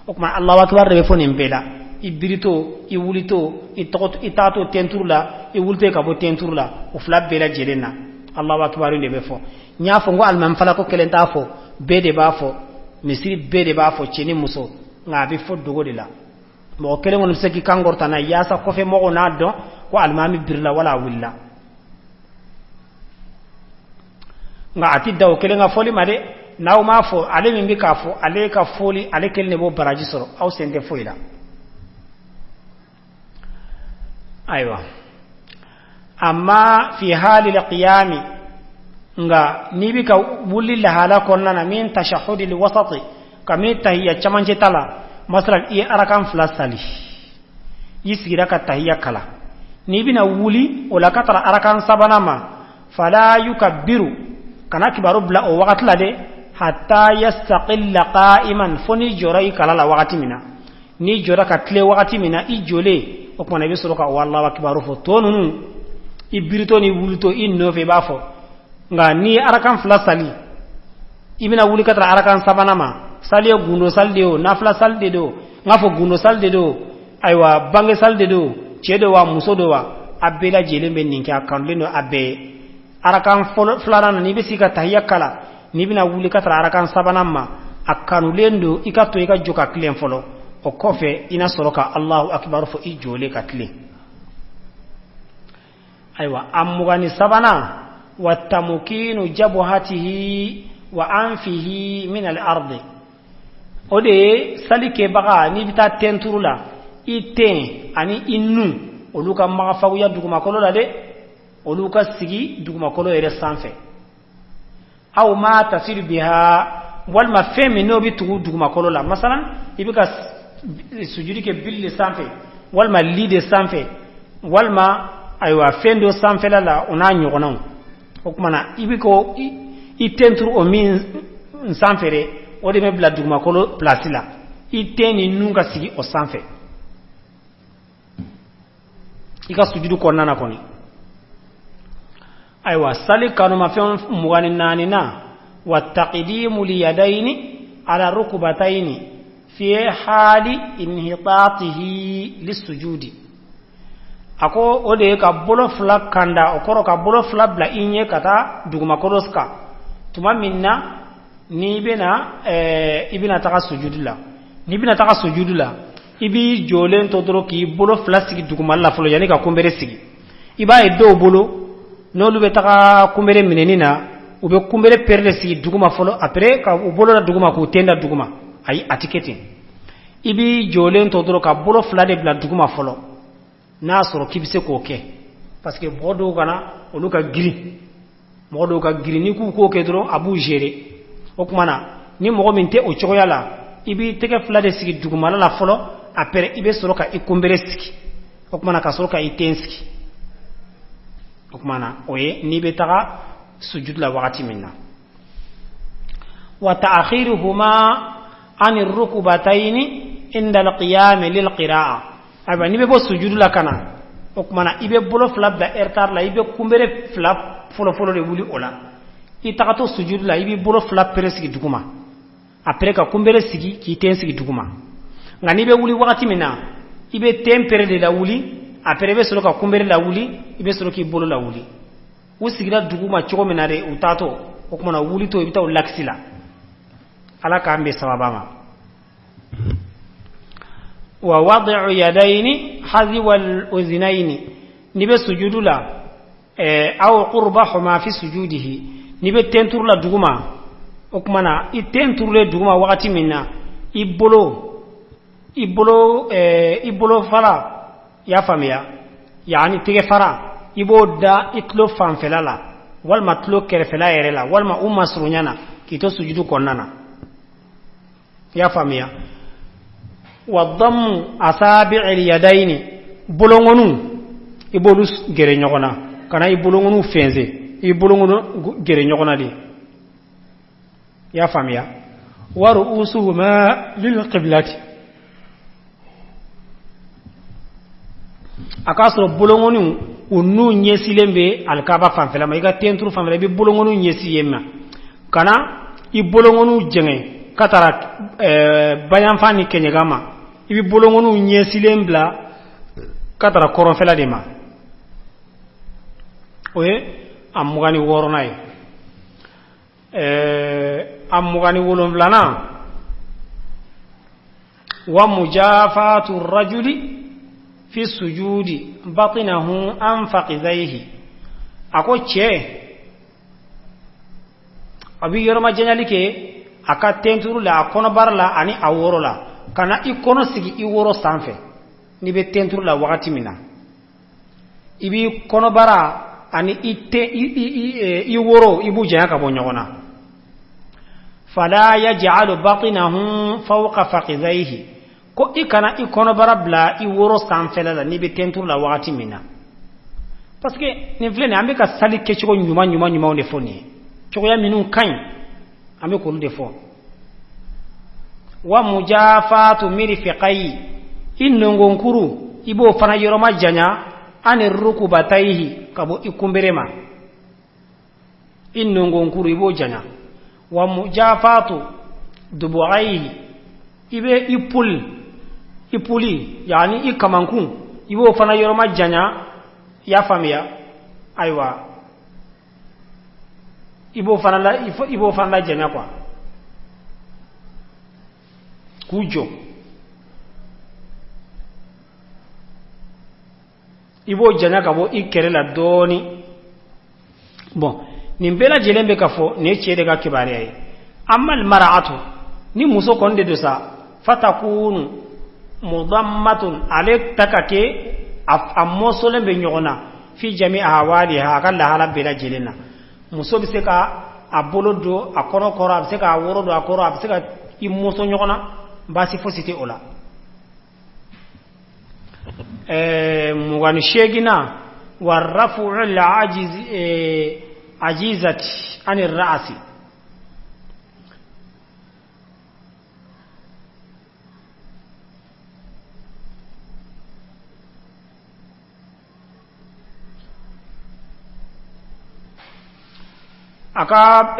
O tuma allahu akbar de bɛ fɔ nin bɛɛ la, i birito, i wulito, i tɔgɔ, i taatɔ tenturu la, i wulito ka bɔ tenturu la, o fila bɛɛ lajɛlen na allahu akbar de bɛ fɔ. N y'a fɔ n ko alimami falako kelen t'a fɔ, bɛɛ de b'a fɔ, misiri bɛɛ de b'a fɔ, cɛ ni muso, nka a bɛ fɔ dogo de la. Mɔgɔ kelen kɔni bɛ se k'i kan kɔrɔta n'a ye yaasa kɔfɛ mɔgɔw n'a dɔn ko alimami birila wala a wulila, nka a ti da o kelen ka fɔli ma dɛ. N'aw m'a fɔ, ale min bɛ k'a fɔ, ale ka fɔli, ale kelen de b'o baraji sɔrɔ, aw sen tɛ foyi la. Ayiwa, amma fi hali qiyami, nka n'i bɛ ka wuli lahala kɔnɔna na, min tashahhudi wasati, ka min tahiya camancɛ ta la, masalan i ye arakan fila sali, i sigira ka tahiya kala, n'i bɛna wuli o la ka taara arakan sabanan ma, fala yukabbiru, kana kibaru bila o wagati la dɛ, hatta yastaqilla qa'iman, fo n'i jɔra i kala la wagati min na, n'i jɔra ka tile wagati min na, i jɔlen, o kumana i bɛ sɔrɔ ka wallahu kibaru fɔ. Tɔ ninnu, i biritɔ ni wulitɔ i nɔfɛ i b'a fɔ. Nka n'i ye arakan fila sali, i bɛna wuli ka taara arakan sabanan ma, sali ye gundo sali de ye o, nafila sali de don, n k'a fɔ gundo sali de don, ayiwa bange sali de don, cɛ don wa muso don wa, a bɛɛ lajɛlen bɛ nin kɛ, a kanulen don a bɛɛ ye. Arakan fɔlɔ filanan na, n'i bɛ sigi ka tahiya kala, n'i bɛna wuli ka taara arakan sabanan ma, a kanulen don i ka to i ka jɔ ka tilen fɔlɔ, o kɔfɛ i na sɔrɔ ka Allahu akibaru fɔ i jɔlen ka tilen. Ayiwa, a 23nan, wa tamukinu jabuhatihi wa anfihi min al-ardi, o de ye sali kɛbaga n'i bɛ taa tenturu la, i ten ani i nun olu ka magafaguya dugumakolo la dɛ, olu ka sigi dugumakolo yɛrɛ sanfɛ. Aw ma tasiru biha, walima fɛn min n'o bɛ tugu dugumakolo la, masalan i bɛ ka sujudi kɛ bili de sanfɛ, walima li de sanfɛ, walima ayiwa fɛn dɔ sanfɛla la, o n'a ɲɔgɔnnaw. O tuma na i bɛ ko i tenturu o min sanfɛ dɛ, O de bɛ bila dugumakolo place la, i ten ni nun ka sigi o sanfɛ i ka sujudu kɔnɔna na kɔni. Ayiwa, sali kanumafɛn 24nan, wa taqdimu liyadayni ala rukubatayni fi hali inhitatihi lisujudi. A ko o de ye ka bolo fila kanda, o kɔrɔ ka bolo fila bila i ɲɛ ka taa dugumakolo kan tuma min na n'i bɛna i bɛna taga sujudu la. N'i bɛna taga sujudu la, i b'i jɔlen to dɔrɔn k'i bolo fila sigi dugumala la fɔlɔ yanni ka kunbere sigi. I b'a ye dɔw bolo, n'olu bɛ taga kunbere minɛni na, u bɛ kunbere pere de sigi duguma fɔlɔ, après ka u bolo da duguma, k'u ten da duguma. Ayi, a ti kɛ ten. I b'i jɔlen to dɔrɔn ka bolo fila de bila duguma fɔlɔ, n'a sɔrɔ k'i bɛ se k'o kɛ, parce que mɔgɔ dɔw kana olu ka girin, mɔgɔ dɔw ka girin, n'i k'u k'o kɛ dɔrɔn a b'u gérer. O tuma na, ni mɔgɔ min tɛ o cogoya la, i b'i tɛgɛ fila de sigi dugumala la fɔlɔ, après i bɛ sɔrɔ ka i kunbere sigi. O tuma na, ka sɔrɔ ka i ten sigi. O tuma na, o ye n'i bɛ taga sujudu la wagati min na. Wa ta'khiruhuma ani rukubatayni inda alqiyam lilqira'a. Ayiwa, n'i bɛ bɔ sujudu la ka na, o tuma na, i bɛ bolo fila bila retard la, i bɛ kunbere fila fɔlɔ-fɔlɔ de wuli o la. I tagatɔ sujudu la, i b'i bolo fila pere sigi duguma, après ka kunbere sigi, k'i ten sigi duguma. Nka n'i bɛ wuli wagati min na, i bɛ ten pere de lawuli, après i bɛ sɔrɔ ka kunbere lawuli, i bɛ sɔrɔ k'i bolo lawuli. U sigira duguma cogo min na de, u taatɔ, o tuma na, wulitɔ, i bɛ taa o lakisi la. Ala k'an bɛn sababa ma. Wa wadi'u yadayni haziwa al-uznayni. N'i bɛ sujudu la, aw qurbahuma fi sujudihi, n'i bɛ ten turu la duguma, o tuma na, i ten turulen duguma wagati min na, i bolo fara, i y'a faamuya, yaani tɛgɛ fara, i b'o da i tulo fanfɛla la, walima tulo kɛrɛfɛla yɛrɛ la, walima u masurunya na, k'i to sujudu kɔnɔna na, i y'a faamuya. Wa dammu asabi'il yadayni, bolongonu, i b'olu gɛrɛ ɲɔgɔn na, kana i bolongonu fɛnsɛ, i bolongonu gɛrɛ ɲɔgɔn na de, i y'a faamuya. Wa ru'usuhuma lil qiblati, a k'a sɔrɔ bolongoniw u n'u ɲɛsilen bɛ alikaba fanfɛla ma. I ka tenturu fanfɛla, i bɛ bolongoniw ɲɛsin yen ma. Kana i bolongoniw jɛngɛ ka taara bayanfan ni kɛɲɛka ma, i bɛ bolongoniw ɲɛsilen bila ka taara kɔrɔnfɛla de ma. O ye a 26nan ye. A 27nan, wa mujafatu rajuli fi sujudi batinahu an faqidaihi. A ko cɛ a bɛ yɔrɔmajanyali kɛ a ka tenturu la, a kɔnɔbara la ani a woro la. Ka na i kɔnɔ sigi i woro sanfɛ n'i bɛ tenturu la wagati min na, i b'i kɔnɔbara ani i ten i woro, i b'u janya ka bɔ ɲɔgɔn na. Fala yaj'alu batinahu fawqa faqidaihi, ko i kana i kɔnɔbara bila i woro sanfɛla la n'i bɛ tenturu la wagati min na, parce que nin filɛ nin, an bɛ ka sali kɛcogo ɲuman ɲuman ɲumanw de fɔ nin ye, cogoya minnu ka ɲi, an bɛ k'olu de fɔ. Wa mujafatu mirfiqayi, i nɔngɔnkuru, i b'o fana yɔrɔma janya, ani rukubatayihi, ka bɔ i kunbere ma, i nɔngɔnkuru, i b'o janya. Wa mujafatu dubuayihi, i bɛ i puli, i puli, yaani i kamankun, i b'o fana yɔrɔma janya, i y'a faamuya. Ayiwa, i b'o fana la janya quoi, k'u jɔ, i b'o janya ka bɔ i kɛrɛ la dɔɔni. Bon, nin bɛɛ lajɛlen bɛ ka fɔ, nin ye cɛ de ka kibaruya ye. Amal mar'atu, ni muso kɔni de don sa, fatakunu mudammatun, ale ta ka kɛ a mɔsɔlen bɛ ɲɔgɔn na, fi jami ahwaliha, a ka lahala bɛɛ lajɛlen na. Muso bɛ se ka a bolo don a kɔnɔ kɔrɔ, a bɛ se k'a woro don a kɔrɔ, a bɛ se ka i mɔsɔn ɲɔgɔn na, baasi fosi tɛ o la. 28nan, wa rafu'u ajizati ani ra'asi. A ka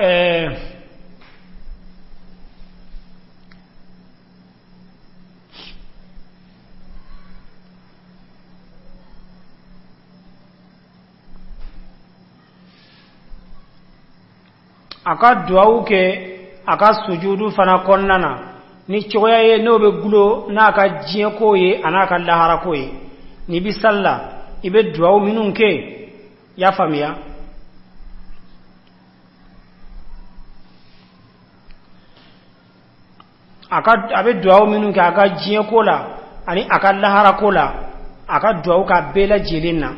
a ka duwawu kɛ a ka sujudu fana kɔnɔna na ni cogoya ye n'o bɛ gulo n'a ka diɲɛko ye a n'a ka laharako ye. N'i bɛ sali la, i bɛ duwawu minnu kɛ, i y'a faamuya? A ka a bɛ duwawu minnu kɛ a ka diɲɛko la ani a ka laharako la, a ka duwawu k'a bɛɛ lajɛlen na.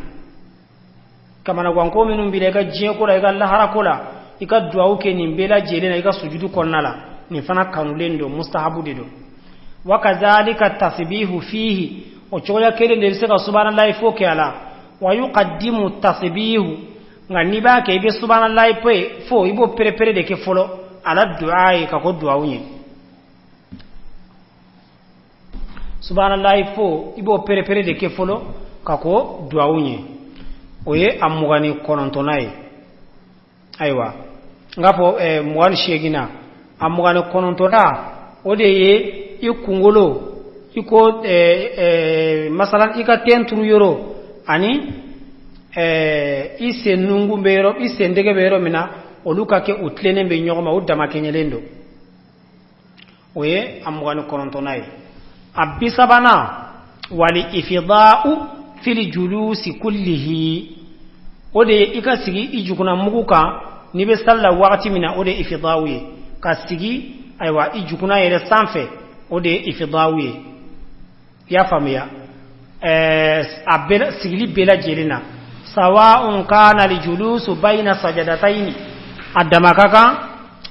Kamanaganko minnu b'i la i ka diɲɛko la, i ka laharako la, i ka duwawu kɛ nin bɛɛ lajɛlen na i ka sujudu kɔnɔna la. Nin fana kanulen don, mustahabu de don. Wa kazalika tasbihu fihi, o cogoya kelen de bɛ se ka subahanallahi fo kɛ a la. Wa yuqaddimu tasbihu, nka n'i b'a kɛ, i bɛ subahanallahi fo, i b'o perepere de kɛ fɔlɔ ala du'a ye ka kɔn duwawu ɲɛ. Subahanallahi fo, i b'o perepere de kɛ fɔlɔ ka kɔn duwawu ɲɛ. O ye a 29nan ye. Ayiwa, n k'a fɔ 28nan, a 29nan, o de ye i kunkolo, i ko masalan i ka ten turu yɔrɔ ani i sen nunkun bɛ yɔrɔ, i sen tɛgɛ bɛ yɔrɔ min na, olu ka kɛ u tilennen bɛ ɲɔgɔn ma, u damakɛɲɛlen don. O ye a 29nan ye. A 30nan, wali ifida'u fil julusi kullihi, o de ye i ka sigi i jukunna mugu kan n'i bɛ sali la wagati min na. O de ye ifida'u ye, ka sigi, ayiwa, i jukunna yɛrɛ sanfɛ, o de ye ifida'u ye. I y'a faamuya? A bɛɛ, sigili bɛɛ lajɛlen na, sawa'un kana al julusu bayna sajadataini, a dama ka kan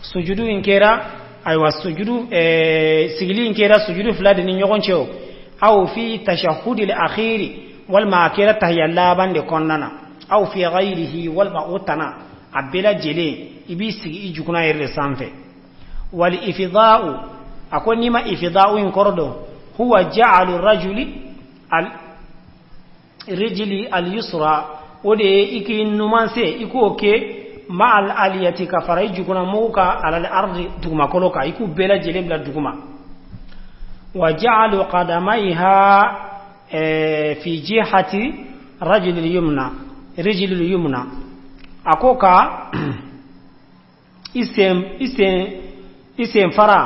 sujudu in kɛra, ayiwa, sujudu sigili in kɛra sujudu fila de ni ɲɔgɔn cɛ o, aw fi tashahhudi al akhiri, walima a kɛra tahiya laban de kɔnɔna na, aw fi ghayrihi, walima o tana, a bɛɛ lajɛlen i b'i sigi i jukunna yɛrɛ de sanfɛ. Wal ifida'u, a ko n'i ma ifida'u in kɔrɔ dɔn, huwa ja'alu rajuli al rijli al yusra, o de ye i k'i numan sen, i k'o kɛ ma'al aliyati, ka fara i jukunna mugu kan, alal ardi, dugumakolo kan, i k'u bɛɛ lajɛlen bila duguma. Wa ja'alu qadamaiha fi jihati rajuli yumna, rijli yumna, a ko ka i sen fara,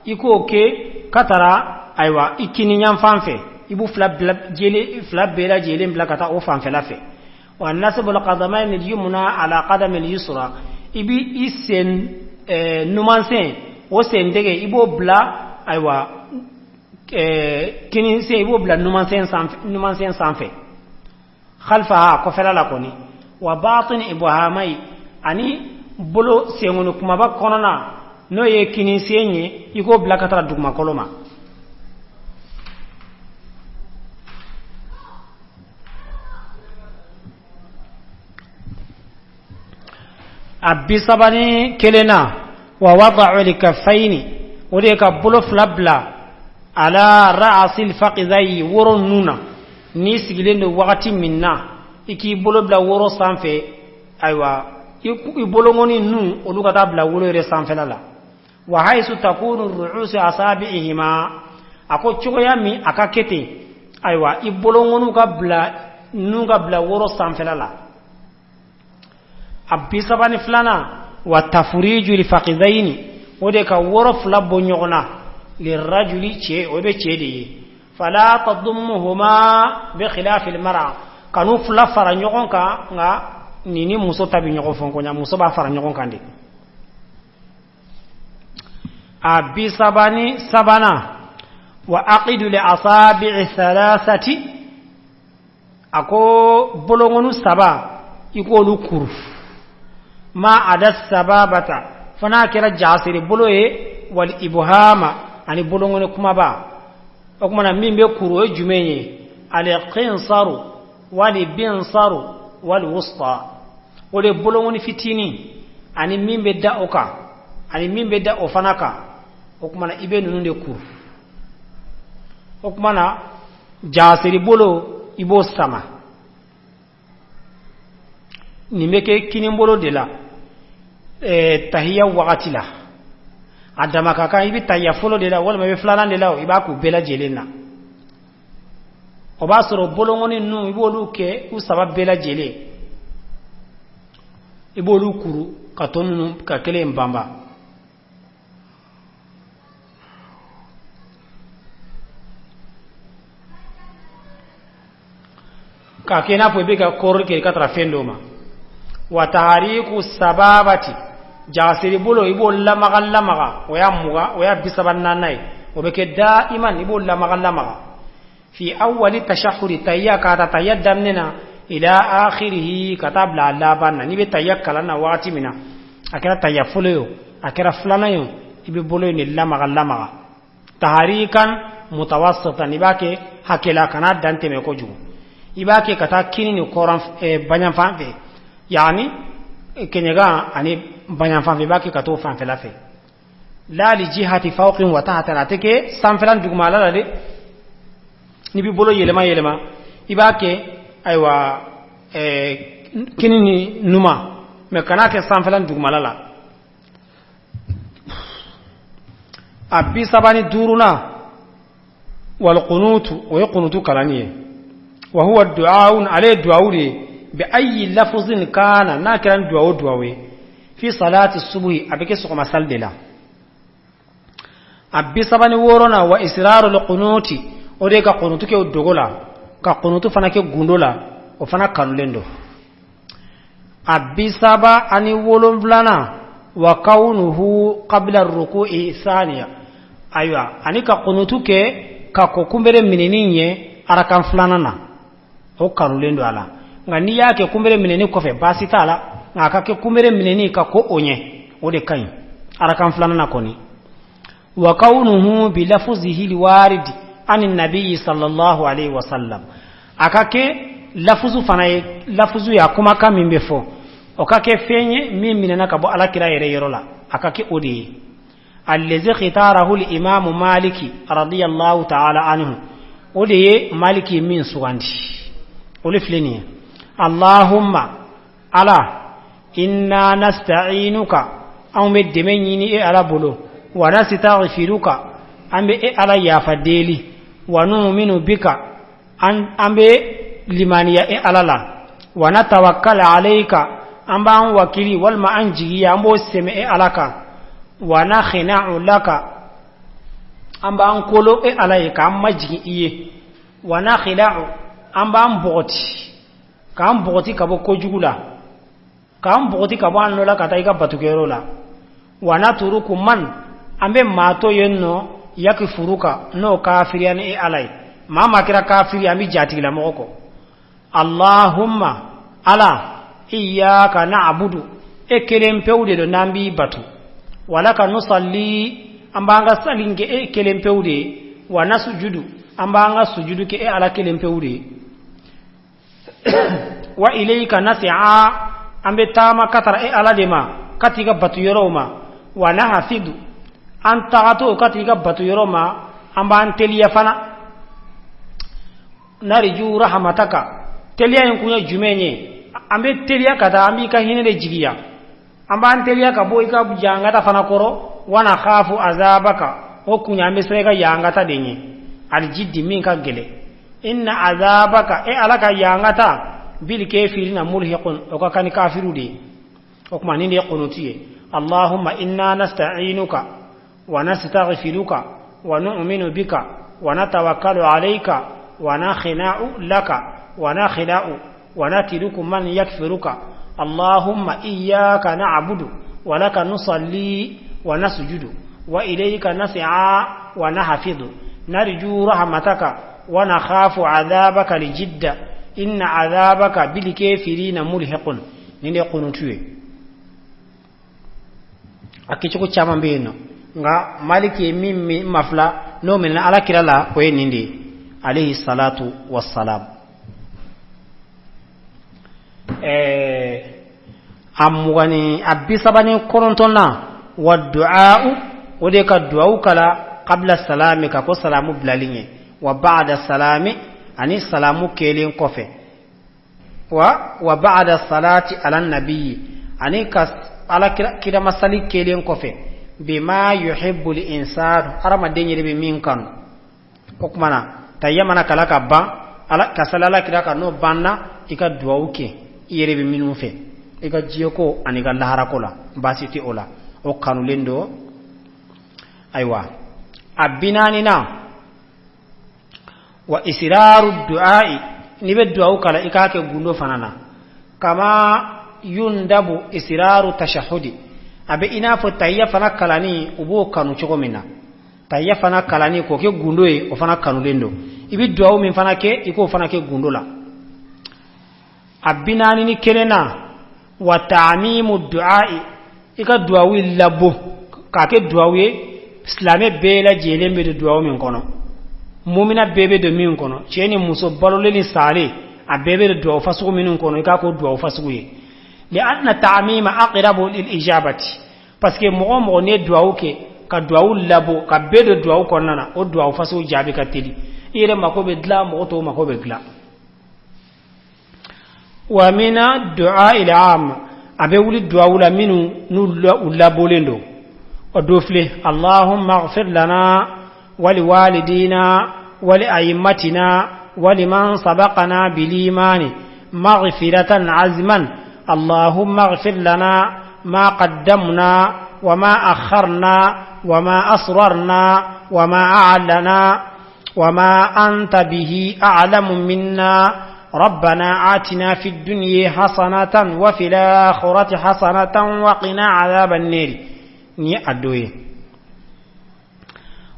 i k'o kɛ ka tara, ayiwa, i kini yanfan fɛ, i b'u fila bila jeli fila bɛɛ lajɛlen bila ka taa o fanfɛla fɛ. Wa nasbul qadamayn al-yumna ala qadam al-yusra, i bi i sen numan sen, o sen tɛgɛ, i b'o bila, ayiwa, kini sen, i b'o bila numan sen sanfɛ, numan sen sanfɛ, khalfaha, kɔfɛla la kɔni. Wa batin ibhamai, ani bolo senkɔni kumaba kɔnɔna, n'o ye kini sen ye, i k'o bila ka taga dugumakolo ma. A 31nan, wa wada'u likaffaini, o de ye ka bolo fila bila ala ra'asil faqidayi, woro nun na. N'i sigilen don wagati min na, i k'i bolo bila woro sanfɛ, ayiwa, i bolokɔni nun, olu ka taa bila woro yɛrɛ sanfɛla la. Wa haisu takunu ru'usu asabi'ihima, a ko cogoya min a ka kɛ ten, ayiwa, i bolokɔniw ka bila, nun ka bila woro sanfɛla la. A 32nan, wa tafuriju lifaqidaini, o de ka woro fila bɔ ɲɔgɔn na. Lirajuli, cɛ, o bɛ cɛ de ye. Fala tadummuhuma bi khilafi almar'a, kanu fila fara ɲɔgɔn kan, nka nin ni muso ta bɛ ɲɔgɔn fɔ koɲa, muso b'a fara ɲɔgɔn kan de. A 33nan, wa aqidu li asabi'i thalathati, a ko bolokɔni saba, i k'olu kuru, ma ada sababata, fo n'a kɛra jasiri bolo ye, wal ibhama, ani bolokɔni kumaba. O kumana min bɛ kuru, o ye jumɛn ye? Al-khinsaru wali binsaru wal wusta, o de bolokɔni fitinin ani min bɛ da o kan ani min bɛ da o fana kan. O kumana i bɛ ninnu de kuru. O kumana jasiri bolo, i b'o sama. Nin bɛ kɛ kinin bolo de la. Tahiya wagati la a dama ka kan, i bɛ tahiya fɔlɔ de la walima i bɛ filanan de la, i b'a k'u bɛɛ lajɛlen na. O b'a sɔrɔ bolonkɔni ninnu, i b'olu kɛ u saba bɛɛ lajɛlen, i b'olu kuru ka tɔ ninnu ka kelen banba. K'a kɛ i n'a fɔ i bɛ ka kɔrɔli kɛ i ka taara fɛn dɔ ma. Wa tahariku sababati, jagasiri bolo, i b'o lamaga lamaga, o y'a 20, o y'a 34nan ye, o bɛ kɛ daiman, i b'o lamaga lamaga fi awwali tashahhudi, tahiya k'a ta tahiya daminɛ na, ila akhirihi, ka taa bila a laban na. N'i bɛ tahiya kalan na wagati min na, a kɛra tahiya fɔlɔ ye o, a kɛra filanan ye o, i bɛ bolo in de lamaga lamaga taharikan mutawassitan, i b'a kɛ hakɛ la, kana dan tɛmɛ kojugu. I b'a kɛ ka taa kini ni kɔrɔn baɲan fan fɛ, yaani kɛɲɛkan ani baɲan fan fɛ, i b'a kɛ ka t'o fanfɛla fɛ. La li jihati fawqin wa tahta, a tɛ kɛ sanfɛla dugumala la dɛ. N'i b'i bolo yɛlɛma yɛlɛma, i b'a kɛ ayiwa kini ni numan, mais kana kɛ sanfɛla dugumala la. A 35nan, walqunutu, o ye kunutu kalanni ye. Wa huwa du'aun, ale ye duwawu de ye, bi ayi lafzin kana, n'a kɛra ni duwawu duwawu ye, fi salati subuhi, a bɛ kɛ sɔgɔma sali de la. A 36nan, wa israrul qunuti, o de ye ka kunutu kɛ dogo la, ka kunutu fana kɛ gundo la, o fana kanulen don. A 37nan, wa kawnuhu qabla ruku'i thaniya, ayiwa ani ka kunutu kɛ ka kɔ kunbere minɛni ɲɛ arakan filanan na, o kanulen don a la. Nka n'i y'a kɛ kunbere minɛni kɔfɛ, baasi t'a la, nka a ka kɛ kunbere minɛni ka ko o ɲɛ, o de ka ɲi arakan filanan na kɔni. Wa kawnuhu bi lafzihi alwaridi ani nabiyyi sallallahu alaihi wasallam, a ka kɛ lafuzu fana ye, lafuzu ye a kumakan min bɛ fɔ, o ka kɛ fɛn ye min minɛna ka bɔ ala kira yɛrɛ yɔrɔ la, a ka kɛ o de ye. Allazi khitarahu al-imamu Maliki radiyallahu ta'ala anhu, o de ye Maliki min sugandi, o de filɛ nin ye: Allahumma, ala, inna nasta'inuka, anw bɛ dɛmɛ ɲini e ala bolo, wa nastaghfiruka, an bɛ e ala yafa deli, wa nu'minu bika, an bɛ limaniya e ala la, wa natawakkal alayka, an b'an wakili walima an jigiya, an b'o sɛmɛ e ala kan, wa nakhna'u laka, an b'an kolo e ala ye k'an majigin i ye, wa nakhla'u, an b'an bɔgɔti, k'an bɔgɔti ka bɔ kojugu la, k'an bɔgɔti ka bɔ an nɔ la ka taa i ka batukɛyɔrɔ la, wa naturuku man, an bɛ maa to yen nɔ, yakfuruka, n'o kafiriya ni e ala ye, maa maa kɛra kafiri, an bɛ jatigilamɔgɔ kɔ. Allahumma, ala, iyyaka na'budu, e kelen pewu de don n'an b'i batu, walaka nusalli, an b'an ka sali kɛ e kelen pewu de ye, wa nasujudu, an b'an ka sujudu kɛ e ala kelen pewu de ye, wa ilayka nas'a, an bɛ taama ka taara e ala de ma, ka t'i ka batu yɔrɔw ma, wa nahfidu, an tagatɔ ka t'i ka batu yɔrɔ ma, an b'an teliya fana, narju rahmataka, teliya in kun ye jumɛn ye? An bɛ teliya ka taa, an b'i ka hinɛ de jigiya, an b'an teliya ka bɔ i ka jangata fana kɔrɔ, wa nakhafu azabaka, o kun ye an bɛ siran i ka yangata de ɲɛ, alijidi, min ka gɛlɛn, inna azabaka, e ala ka yangata, bil kafirina mulhiqun, o ka kan ni kafiru de ye. O tuma nin de ye kunutu ye: Allahumma inna nasta'inuka wa nastaghfiruka wa nu'minu bika wa natawakkalu alayka wa nakhna'u laka wa nakhla'u wa natruku man yakfiruka, Allahumma iyyaka na'budu wa laka nusalli wa nasjudu wa ilayka nas'a wa nahfidu, narju rahmataka wa nakhafu adhabaka aljidda, inna adhabaka bil kafirina mulhiqun. Nin de ye kunutu ye. A kɛcogo caman bɛ yen nɔ, nka Maliki ye min mafila n'o minɛna ala kira la, o ye nin de ye, alayhi salatu wassalam. A 20 ni a 39nan, wa du'a'u, o de ka duwawu kala, qabla salami, ka ko salamu bilali ɲɛ, wa ba'da salami, ani salamu kɛlen kɔfɛ, wa ba'da salati ala nabiyyi, ani ka Ala kiramasali kelen kɔfɛ, bima yuhibbu al-insanu, hadamaden yɛrɛ bɛ min kanu. O tuma na tahiya mana kala ka ban, ala ka sali Ala kira kan, n'o banna, i ka duwawu kɛ i yɛrɛ bɛ minnu fɛ, i ka diɲɛko ani i ka laharako la, baasi tɛ o la, o kanulen don. Ayiwa, a binaaninan, wa israru du'a'i, n'i bɛ duwawu kala, i k'a kɛ gundo fana na. Kama yundabu israru tashahudi, a bɛ i n'a fɔ tahiya fana kalanni, u b'o kanu cogo min na, tahiya fana kalanni k'o kɛ gundo ye, o fana kanulen don. I bɛ duwawu min fana kɛ, i k'o fana kɛ gundo la. A 41nan, wa ta'mimu du'a'i, i ka duwawu labɔ k'a kɛ duwawu ye silamɛ bɛɛ lajɛlen bɛ don duwawu min kɔnɔ, mumina bɛɛ bɛ don min kɔnɔ, cɛ ni muso, balolen ni salen, a bɛɛ bɛ don duwawu fasugu minnu kɔnɔ, i k'a k'o duwawu fasugu ye. Li'anna ta'mima aqrabu lil ijabati, parce que mɔgɔ o mɔgɔ n'i ye duwawu kɛ ka duwawu labɔ ka bɛɛ don duwawu kɔnɔna na, o duwawu fasugu jaabi ka teli. I yɛrɛ mako bɛ dilan, mɔgɔ tɔw mako bɛ dilan. Wa mina du'a il am, a bɛ wuli duwawu la minnu n'u u labɔlen don, o dɔ filɛ: Allahumma ighfir lana wali walidina wali a'immatina wali man sabaqana bil imani maghfiratan azman, Allahumma ighfir lana ma qaddamna wa ma akharna wa ma asrarna wa ma a'lana wa ma anta bihi a'lamu minna, ربنا آتنا في الدنيا حسنة وفي الآخرة حسنة وقنا عذاب النار. Ni a dɔ ye,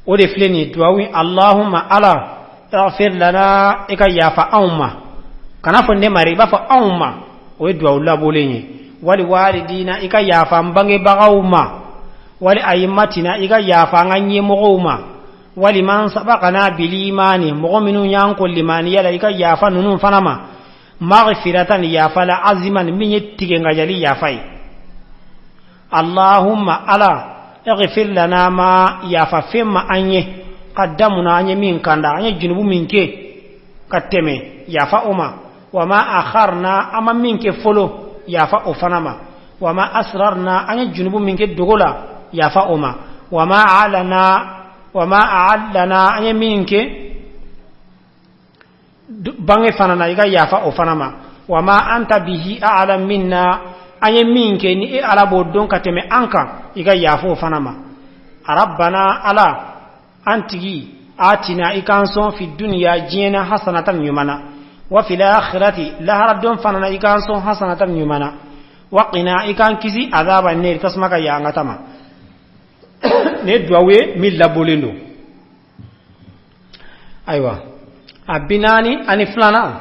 o de filɛ nin ye duwawu: Allahumma, Ala, ighfir lana, i ka yafa anw ma. Kana fɔ ne ma dɛ, i b'a fɔ anw ma, o ye duwawu labɔlen ye. Wali walidina, i ka yafa n bangebagaw ma. Wali ayimatina, i ka yafa an ka ɲɛmɔgɔw ma. Wali man sabaqana bil imani, mɔgɔ minnu y'an ko limaniya la, i ka yafa ninnu fana ma. Maghfiratan, yafa la, aziman, min ye tigɛngajali yafa ye. Allahumma, Ala, ighfir lana ma, yafa fɛn ma an ye, qaddamuna, an ye min kanda, an ye junubu min kɛ ka tɛmɛ, yafa o ma. Wa ma akharna, an ma min kɛ fɔlɔ, yafa o fana ma. Wa ma asrarna, an ye junubu min kɛ dogo la, yafa o ma. Wa ma alana, wa ma a'lana, an ye min kɛ bange fana na, i ka yafa o fana ma. Wa ma anta bihi a'lam minna, an ye min kɛ ni e Ala b'o dɔn ka tɛmɛ an kan, i ka yafa o fana ma. Rabbana, Ala an tigi, atina, i k'an sɔn, fi duniya, diɲɛ na, hasanatan, ɲuman na, wa fil akhirati, lahara don fana na, i k'an sɔn, hasanatan, ɲuman na, wa qina, i k'an kisi, azaba neri, tasuma ka yangata ma. Nin ye duwawu ye min labɔlen don. Ayiwa, a 42nan,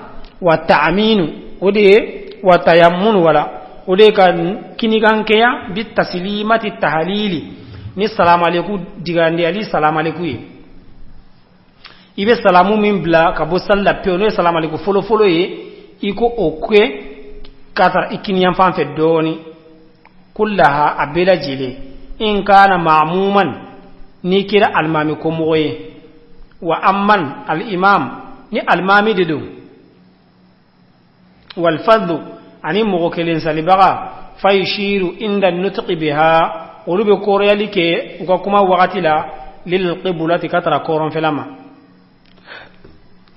wa ta'aminu, o de ye wa tayammunu, wala o de ye ka kinikankɛya, bi taslimati tahalili, ni salamaleku digandiyali salamaleku ye. I bɛ salamu min bila ka bɔ sali la pewu, n'o ye salamaleku fɔlɔfɔlɔ ye, i ko o kɛ k'a tara i kiniyanfan fɛ dɔɔni. Kullaha, a bɛɛ lajɛlen, in kana ma'muman, n'i kɛra alimami komɔgɔ ye. Wa amman al-imam, ni alimami de don, walfadlu, ani mɔgɔ kelen salibaga, fayushiru inda nutqi biha, olu bɛ kɔrɔyali kɛ u ka kuma wagati la, lilqiblati, ka tara kɔrɔnfɛla ma.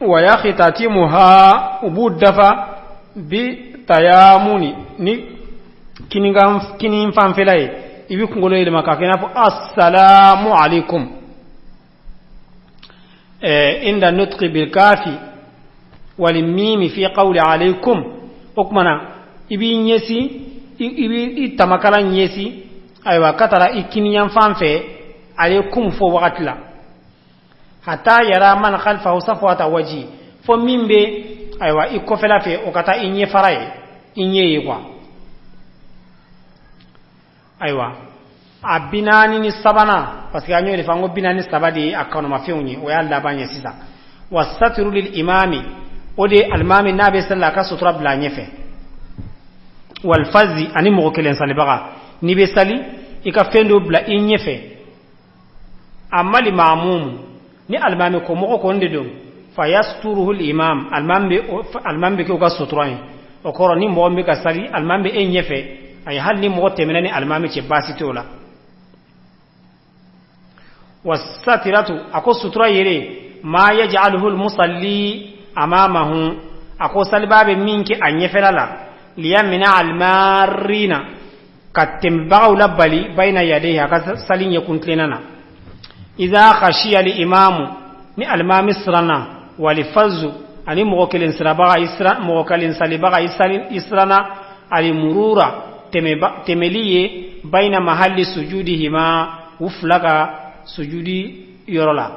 Wa yakhtatimuha, u b'u dafa, bi tayamuni, ni kinin fanfɛla ye, i bɛ kunkolo yɛlɛma k'a kɛ i n'a fɔ assalamu alaikum. Inda nutqi bil kafi wal mimi fi qawli alaikum. O kuma na, i b'i ɲɛsin, i b'i tamakala ɲɛsin, ayiwa, ka taara i kiniyanfan fɛ alaikum fɔ wagati la, hatta yara man khalfahu safwata waji, fo min bɛ, ayiwa, i kɔfɛla fɛ, o ka taa i ɲɛfara ye, i ɲɛ ye quoi. Ayiwa, a 43nan, parce que an y'o de fɔ, an ko 43 de ye a kanumafɛnw ye, o y'a laban ye sisan. Wa satru lil imami, o de ye alimami n'a bɛ sali la, a ka sutura bila a ɲɛfɛ. Wal fazi, ani mɔgɔ kelen salibaga, n'i bɛ sali, i ka fɛn dɔ bila i ɲɛfɛ. Amma li ma'mum, ni alimami ko mɔgɔ kɔni de don, fa yasturuhu imam, alimami bɛ kɛ o ka sutura ye. O kɔrɔ, ni mɔgɔ min bɛ ka sali, alimami bɛ e ɲɛfɛ. Ayi, hali ni mɔgɔ tɛmɛna ni alimami cɛ, baasi t'o la. Wasatiratu, a ko sutura yɛrɛ, ma yaj'aluhu almusalli amamahu, a ko salibaa bɛ min kɛ a ɲɛfɛla la, liyamina almarina, ka tɛmɛbagaw la bali, bayna yadayhi, a ka sali ɲɛkun tilenna na. Idha khashiya al imamu, ni alimami siranna, walifazu, ani mɔgɔ kelen sirabaga i siran, mɔgɔ kelen salibaga i sali i siranna, alimurura, tɛmɛli ye, bayna mahalli sujudihima, u fila ka sujudi yɔrɔ la.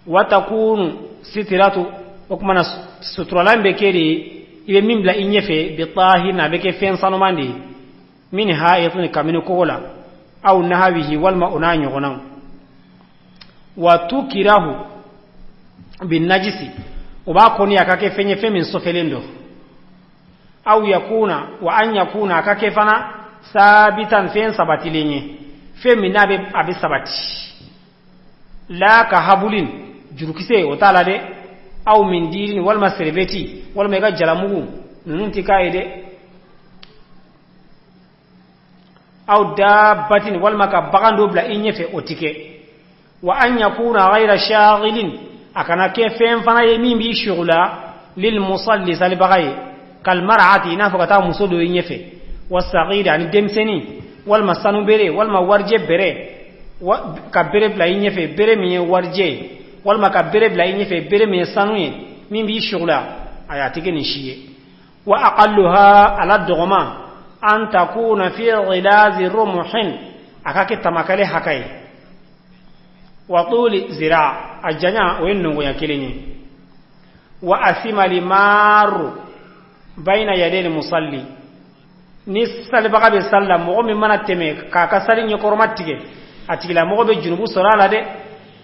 Watakunu sitiratu, o kumana suturalan bɛ kɛ de, i bɛ min bila i ɲɛfɛ, bitahirin, a bɛ kɛ fɛn sanuman de ye, min ha'itin, kabini kogo la, aw nahawihi, walima o n'a ɲɔgɔnnaw. Wa tukirahu bin najisi, o b'a kɔni a ka kɛ fɛn ye, fɛn min sɔfɛlen don. Aw yakuna, wa an yakuna, a ka kɛ fana sabitan, fɛn sabatilen ye, fɛn min n'a bɛ a bɛ sabati la, ka habulin, jurukisɛ o t'a la dɛ, aw min diirin, walima serviette, walima i ka jalamugu ninnu tɛ k'a ye dɛ, aw dabbatin, walima ka bagan dɔ bila i ɲɛfɛ, o ti kɛ. Wa an yakuna ghayra shaghilin, a kana kɛ fɛn fana ye min b'i sugula, lil musalli, salibaga ye, kal mar'ati, i n'a fɔ ka taa muso dɔ i ɲɛfɛ, wa saghiri, ani denmisɛnnin, walima sanu bere, walima warijɛ bɛrɛ, ka bere bila i ɲɛfɛ, bere min ye warijɛ ye, walima ka bere bila i ɲɛfɛ, bere min ye sanu ye, min b'i sugula. Ayi, a tɛ kɛ nin si ye. Wa aqalluha, ala dɔgɔma, an takuna fi ghilazi rumuhin, a ka kɛ tamakale hakɛ ye, wa tuli zira, a janya o ye nɔngɔnya kelen ye. Wa asima limaru bayna yadayil musalli, ni salibaga bɛ sali la, mɔgɔ min mana tɛmɛ k'a ka sali ɲɛkɔrɔma tigɛ, a tigilamɔgɔ bɛ junubu sɔrɔ a la dɛ.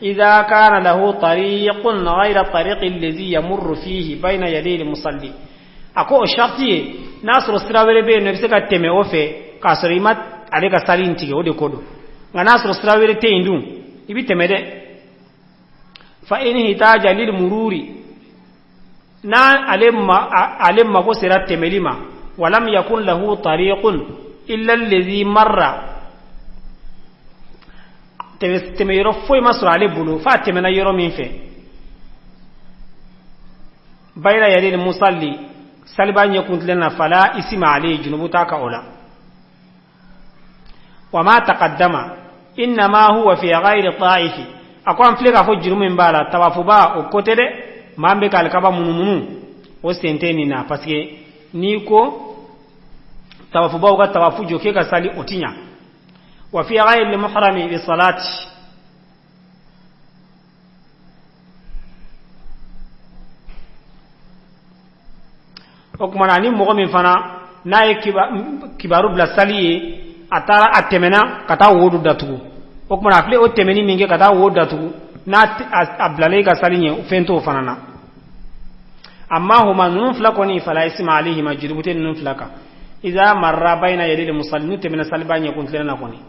Idha kana lahu tariqun ghayra tariqi allazi yamurru fihi bayna yadayil musalli, a ko o sharti ye n'a sɔrɔ sira wɛrɛ bɛ yen nɔ, i bɛ se ka tɛmɛ o fɛ k'a sɔrɔ i ma ale ka sali in tigɛ, o de ko don. Nka n'a sɔrɔ sira wɛrɛ tɛ yen dun, i bɛ tɛmɛ dɛ. Fa in hitaja lil mururi, n'a ale ma ale mago sera tɛmɛli ma, walam yakun lahu tariqun illa allazi marra, tɛmɛ yɔrɔ foyi ma sɔrɔ ale bolo f'a tɛmɛna yɔrɔ min fɛ, bayna yadayil musalli, saliba ɲɛkuntilen na, fala isima alayhi, junubu t'a kan o la. Wa ma taqaddama innama huwa fi ghayri ta'ifi, a ko an filɛ k'a fɔ juru min b'a la, tawafuba o ko tɛ dɛ, maa min bɛ ka alikaba munumunu, o sen tɛ nin na, parce que n'i ko tawafubaw ka tawafu jɔ k'e ka sali, o ti ɲa. Wa fi ghayri muhrami bi salati, o tuma na ni mɔgɔ min fana n'a ye kibaru bila sali ye, a taara a tɛmɛna ka taa wo dɔ datugu, o tuma na a filɛ o tɛmɛni min kɛ ka taa wo datugu, n'a a bilala i ka sali ɲɛ, fɛn t'o fana na. Amma huma, ninnu fila kɔni, fala isma alayhima, jurubu tɛ ninnu fila kan, idha marra bayna yadayil musalli, n'u tɛmɛna saliba ɲɛ kun tilenna na kɔni.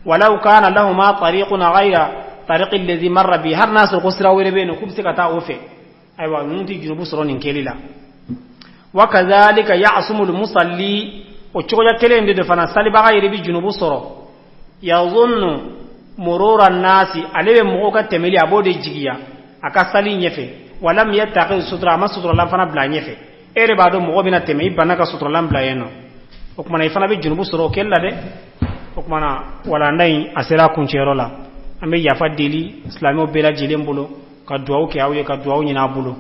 Walaw kana lahuma tariqun ghayra tariqi allazi marra bi, har n'a sɔrɔ ko sira wɛrɛ bɛ yen nɔ k'u bɛ se ka taa o fɛ, ayiwa, ninnu tɛ jurubu sɔrɔ nin kɛli la. Wa kadhalika ya'sumu al-musalli, o cogoya kelen de fana salibaga yɛrɛ bɛ junubu sɔrɔ, yazunnu murura nasi, ale bɛ mɔgɔw ka tɛmɛli, a b'o de jigiya a ka sali ɲɛfɛ, walam yattaqi sutura, a ma suturalan fana bila a ɲɛfɛ. E yɛrɛ b'a dɔn mɔgɔ bɛna tɛmɛ, i banna ka suturalan bila yen nɔ, o kumana i fana bɛ junubu sɔrɔ o kɛli la dɛ. O kumana walanda in a sera a kuncɛyɔrɔ la. An bɛ yafa deli silamɛw bɛɛ lajɛlen bolo, ka duwawu kɛ aw ye, ka duwawu ɲini a bolo.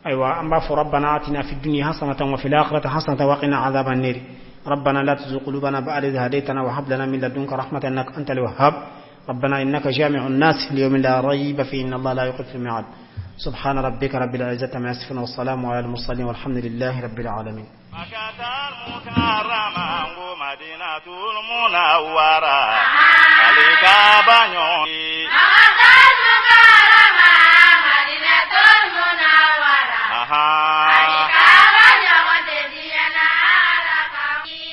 Ayiwa, an b'a fɔ: rabbana atina fi dunya hasanatan wa fil akhirati hasanatan wa qina adhaban nar. ربنا لا تزغ قلوبنا بعد إذ هديتنا وهب لنا من لدنك رحمة إنك أنت الوهاب. ربنا إنك جامع الناس ليوم لا ريب فيه إن الله لا يخلف الميعاد. سبحان ربك رب العزة عما يصفون والسلام على المرسلين والحمد لله رب العالمين. مكة المكرمة مدينة المنورة عليك بنيوني مكة المكرمة مدينة المنورة Aha. عليك بنيوني.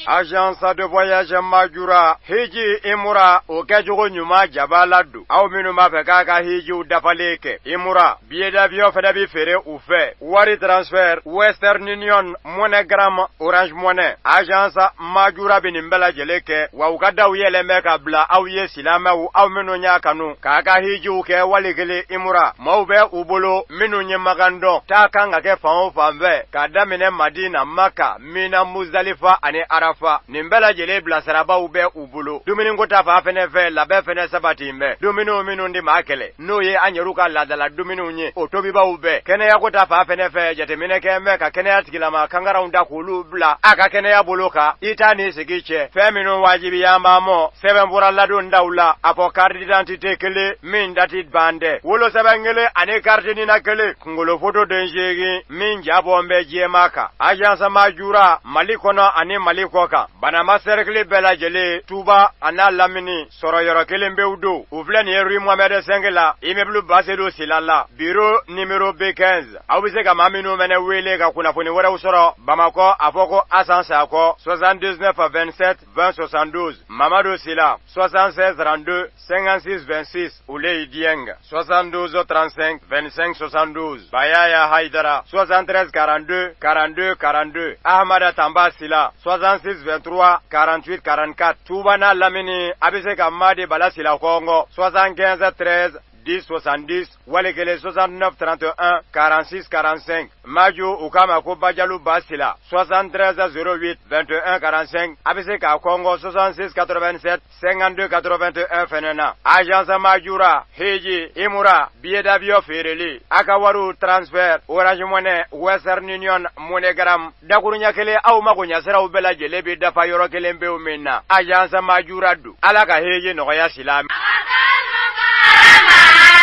Agence de voyage Majura, hiji imura o kɛcogo ɲuman jaba la don. Aw minnu b'a fɛ k'a ka hijiw dafalen kɛ, imura billet d'avion fɛnɛ bi feere u fɛ, wari transfert, Western Union, MoneyGram, Orange Money. Agence Majura bɛ nin bɛɛ lajɛlen kɛ, wa u ka daw yɛlɛn bɛ ka bila aw ye, silamɛw, aw minnu y'a kanu k'a ka hijiw kɛ wali kelen imura. Maaw bɛ u bolo minnu ye magan dɔn, taa kan ka kɛ fan o fan fɛ, k'a daminɛ Madina, Maka, Mina, Muzdalifa ani Arafa. Nin bɛɛ lajɛlen bilasirabaw bɛ u bolo. Dumuniko ta fan fɛnɛ fɛ, labɛn fɛnɛ sabati bɛ. Dumuniw minnu di maa kɛlɛ, n'o ye an yɛrɛw ka laadala dumuniw ye, o tobibaw bɛɛ. Kɛnɛyako ta fan fɛnɛ fɛ, jateminɛ kɛ bɛ ka kɛnɛya tigilama kangaranw da k'olu bila a ka kɛnɛya bolo kan. I t'a ni sigi cɛ, fɛn minnu wajibiya b'an mɔ, sɛbɛnfura ladon daw la, a fɔ carte d'identité kelen min dati ban dɛ, wolosɛbɛn kelen ani carte nina kelen, kunkolo foto den 8 min jabɔ bɛ jɛma kan. Agence Majura, Mali kɔnɔ ani Mali kɔ kan, Banama cercle bɛɛ lajɛlen, Tuba a n'a lamini sɔrɔ yɔrɔ kelen pewu don. U filɛ nin ye rue Mohamed 5 la, immeuble Basedu Sila la, bureau numéro B15. Aw bɛ se ka maa minnu fɛnɛ wele ka kunnafoni wɛrɛw sɔrɔ Bamakɔ, a fɔ ko Asan Sakɔ, 79 27 20 72, Mamadu Sila, 76 32 56 26, Uley Dieng, 72 35 25 72, Bayaya Haidara, 73 42 42 42, Ahmada Tamba Sila, 66 23 48 44. Tuba n'a lamini, a bɛ se ka Madi Bala Sila kɔngɔ, 75 13 10 70, wali kelen 69 31 46 45. Maju, u k'a ma ko Bajalu Basila, 73 08 21 45, a bɛ se k'a kɔngɔ 66 87 52 81 fɛnɛ na. Agence Majura, hiji imura billet d'avion feereli, a ka wariw transfert, Orange Money, Western Union, MoneyGram, dakuruɲɛ kelen, aw mago ɲɛsiraw bɛɛ lajɛlen bɛ dafa yɔrɔ kelen pewu min na, agence Majura don. Ala ka hiji nɔgɔya silamɛ.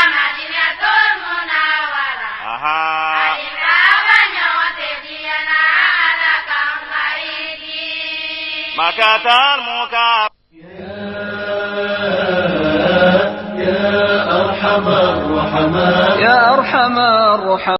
Madinatul Munawwara. Alikaba ɲɔgɔn tɛ diɲɛ na, Ala k'an bariki. Makatal muka يا أرحم الرحماء يا أرحم الرحماء.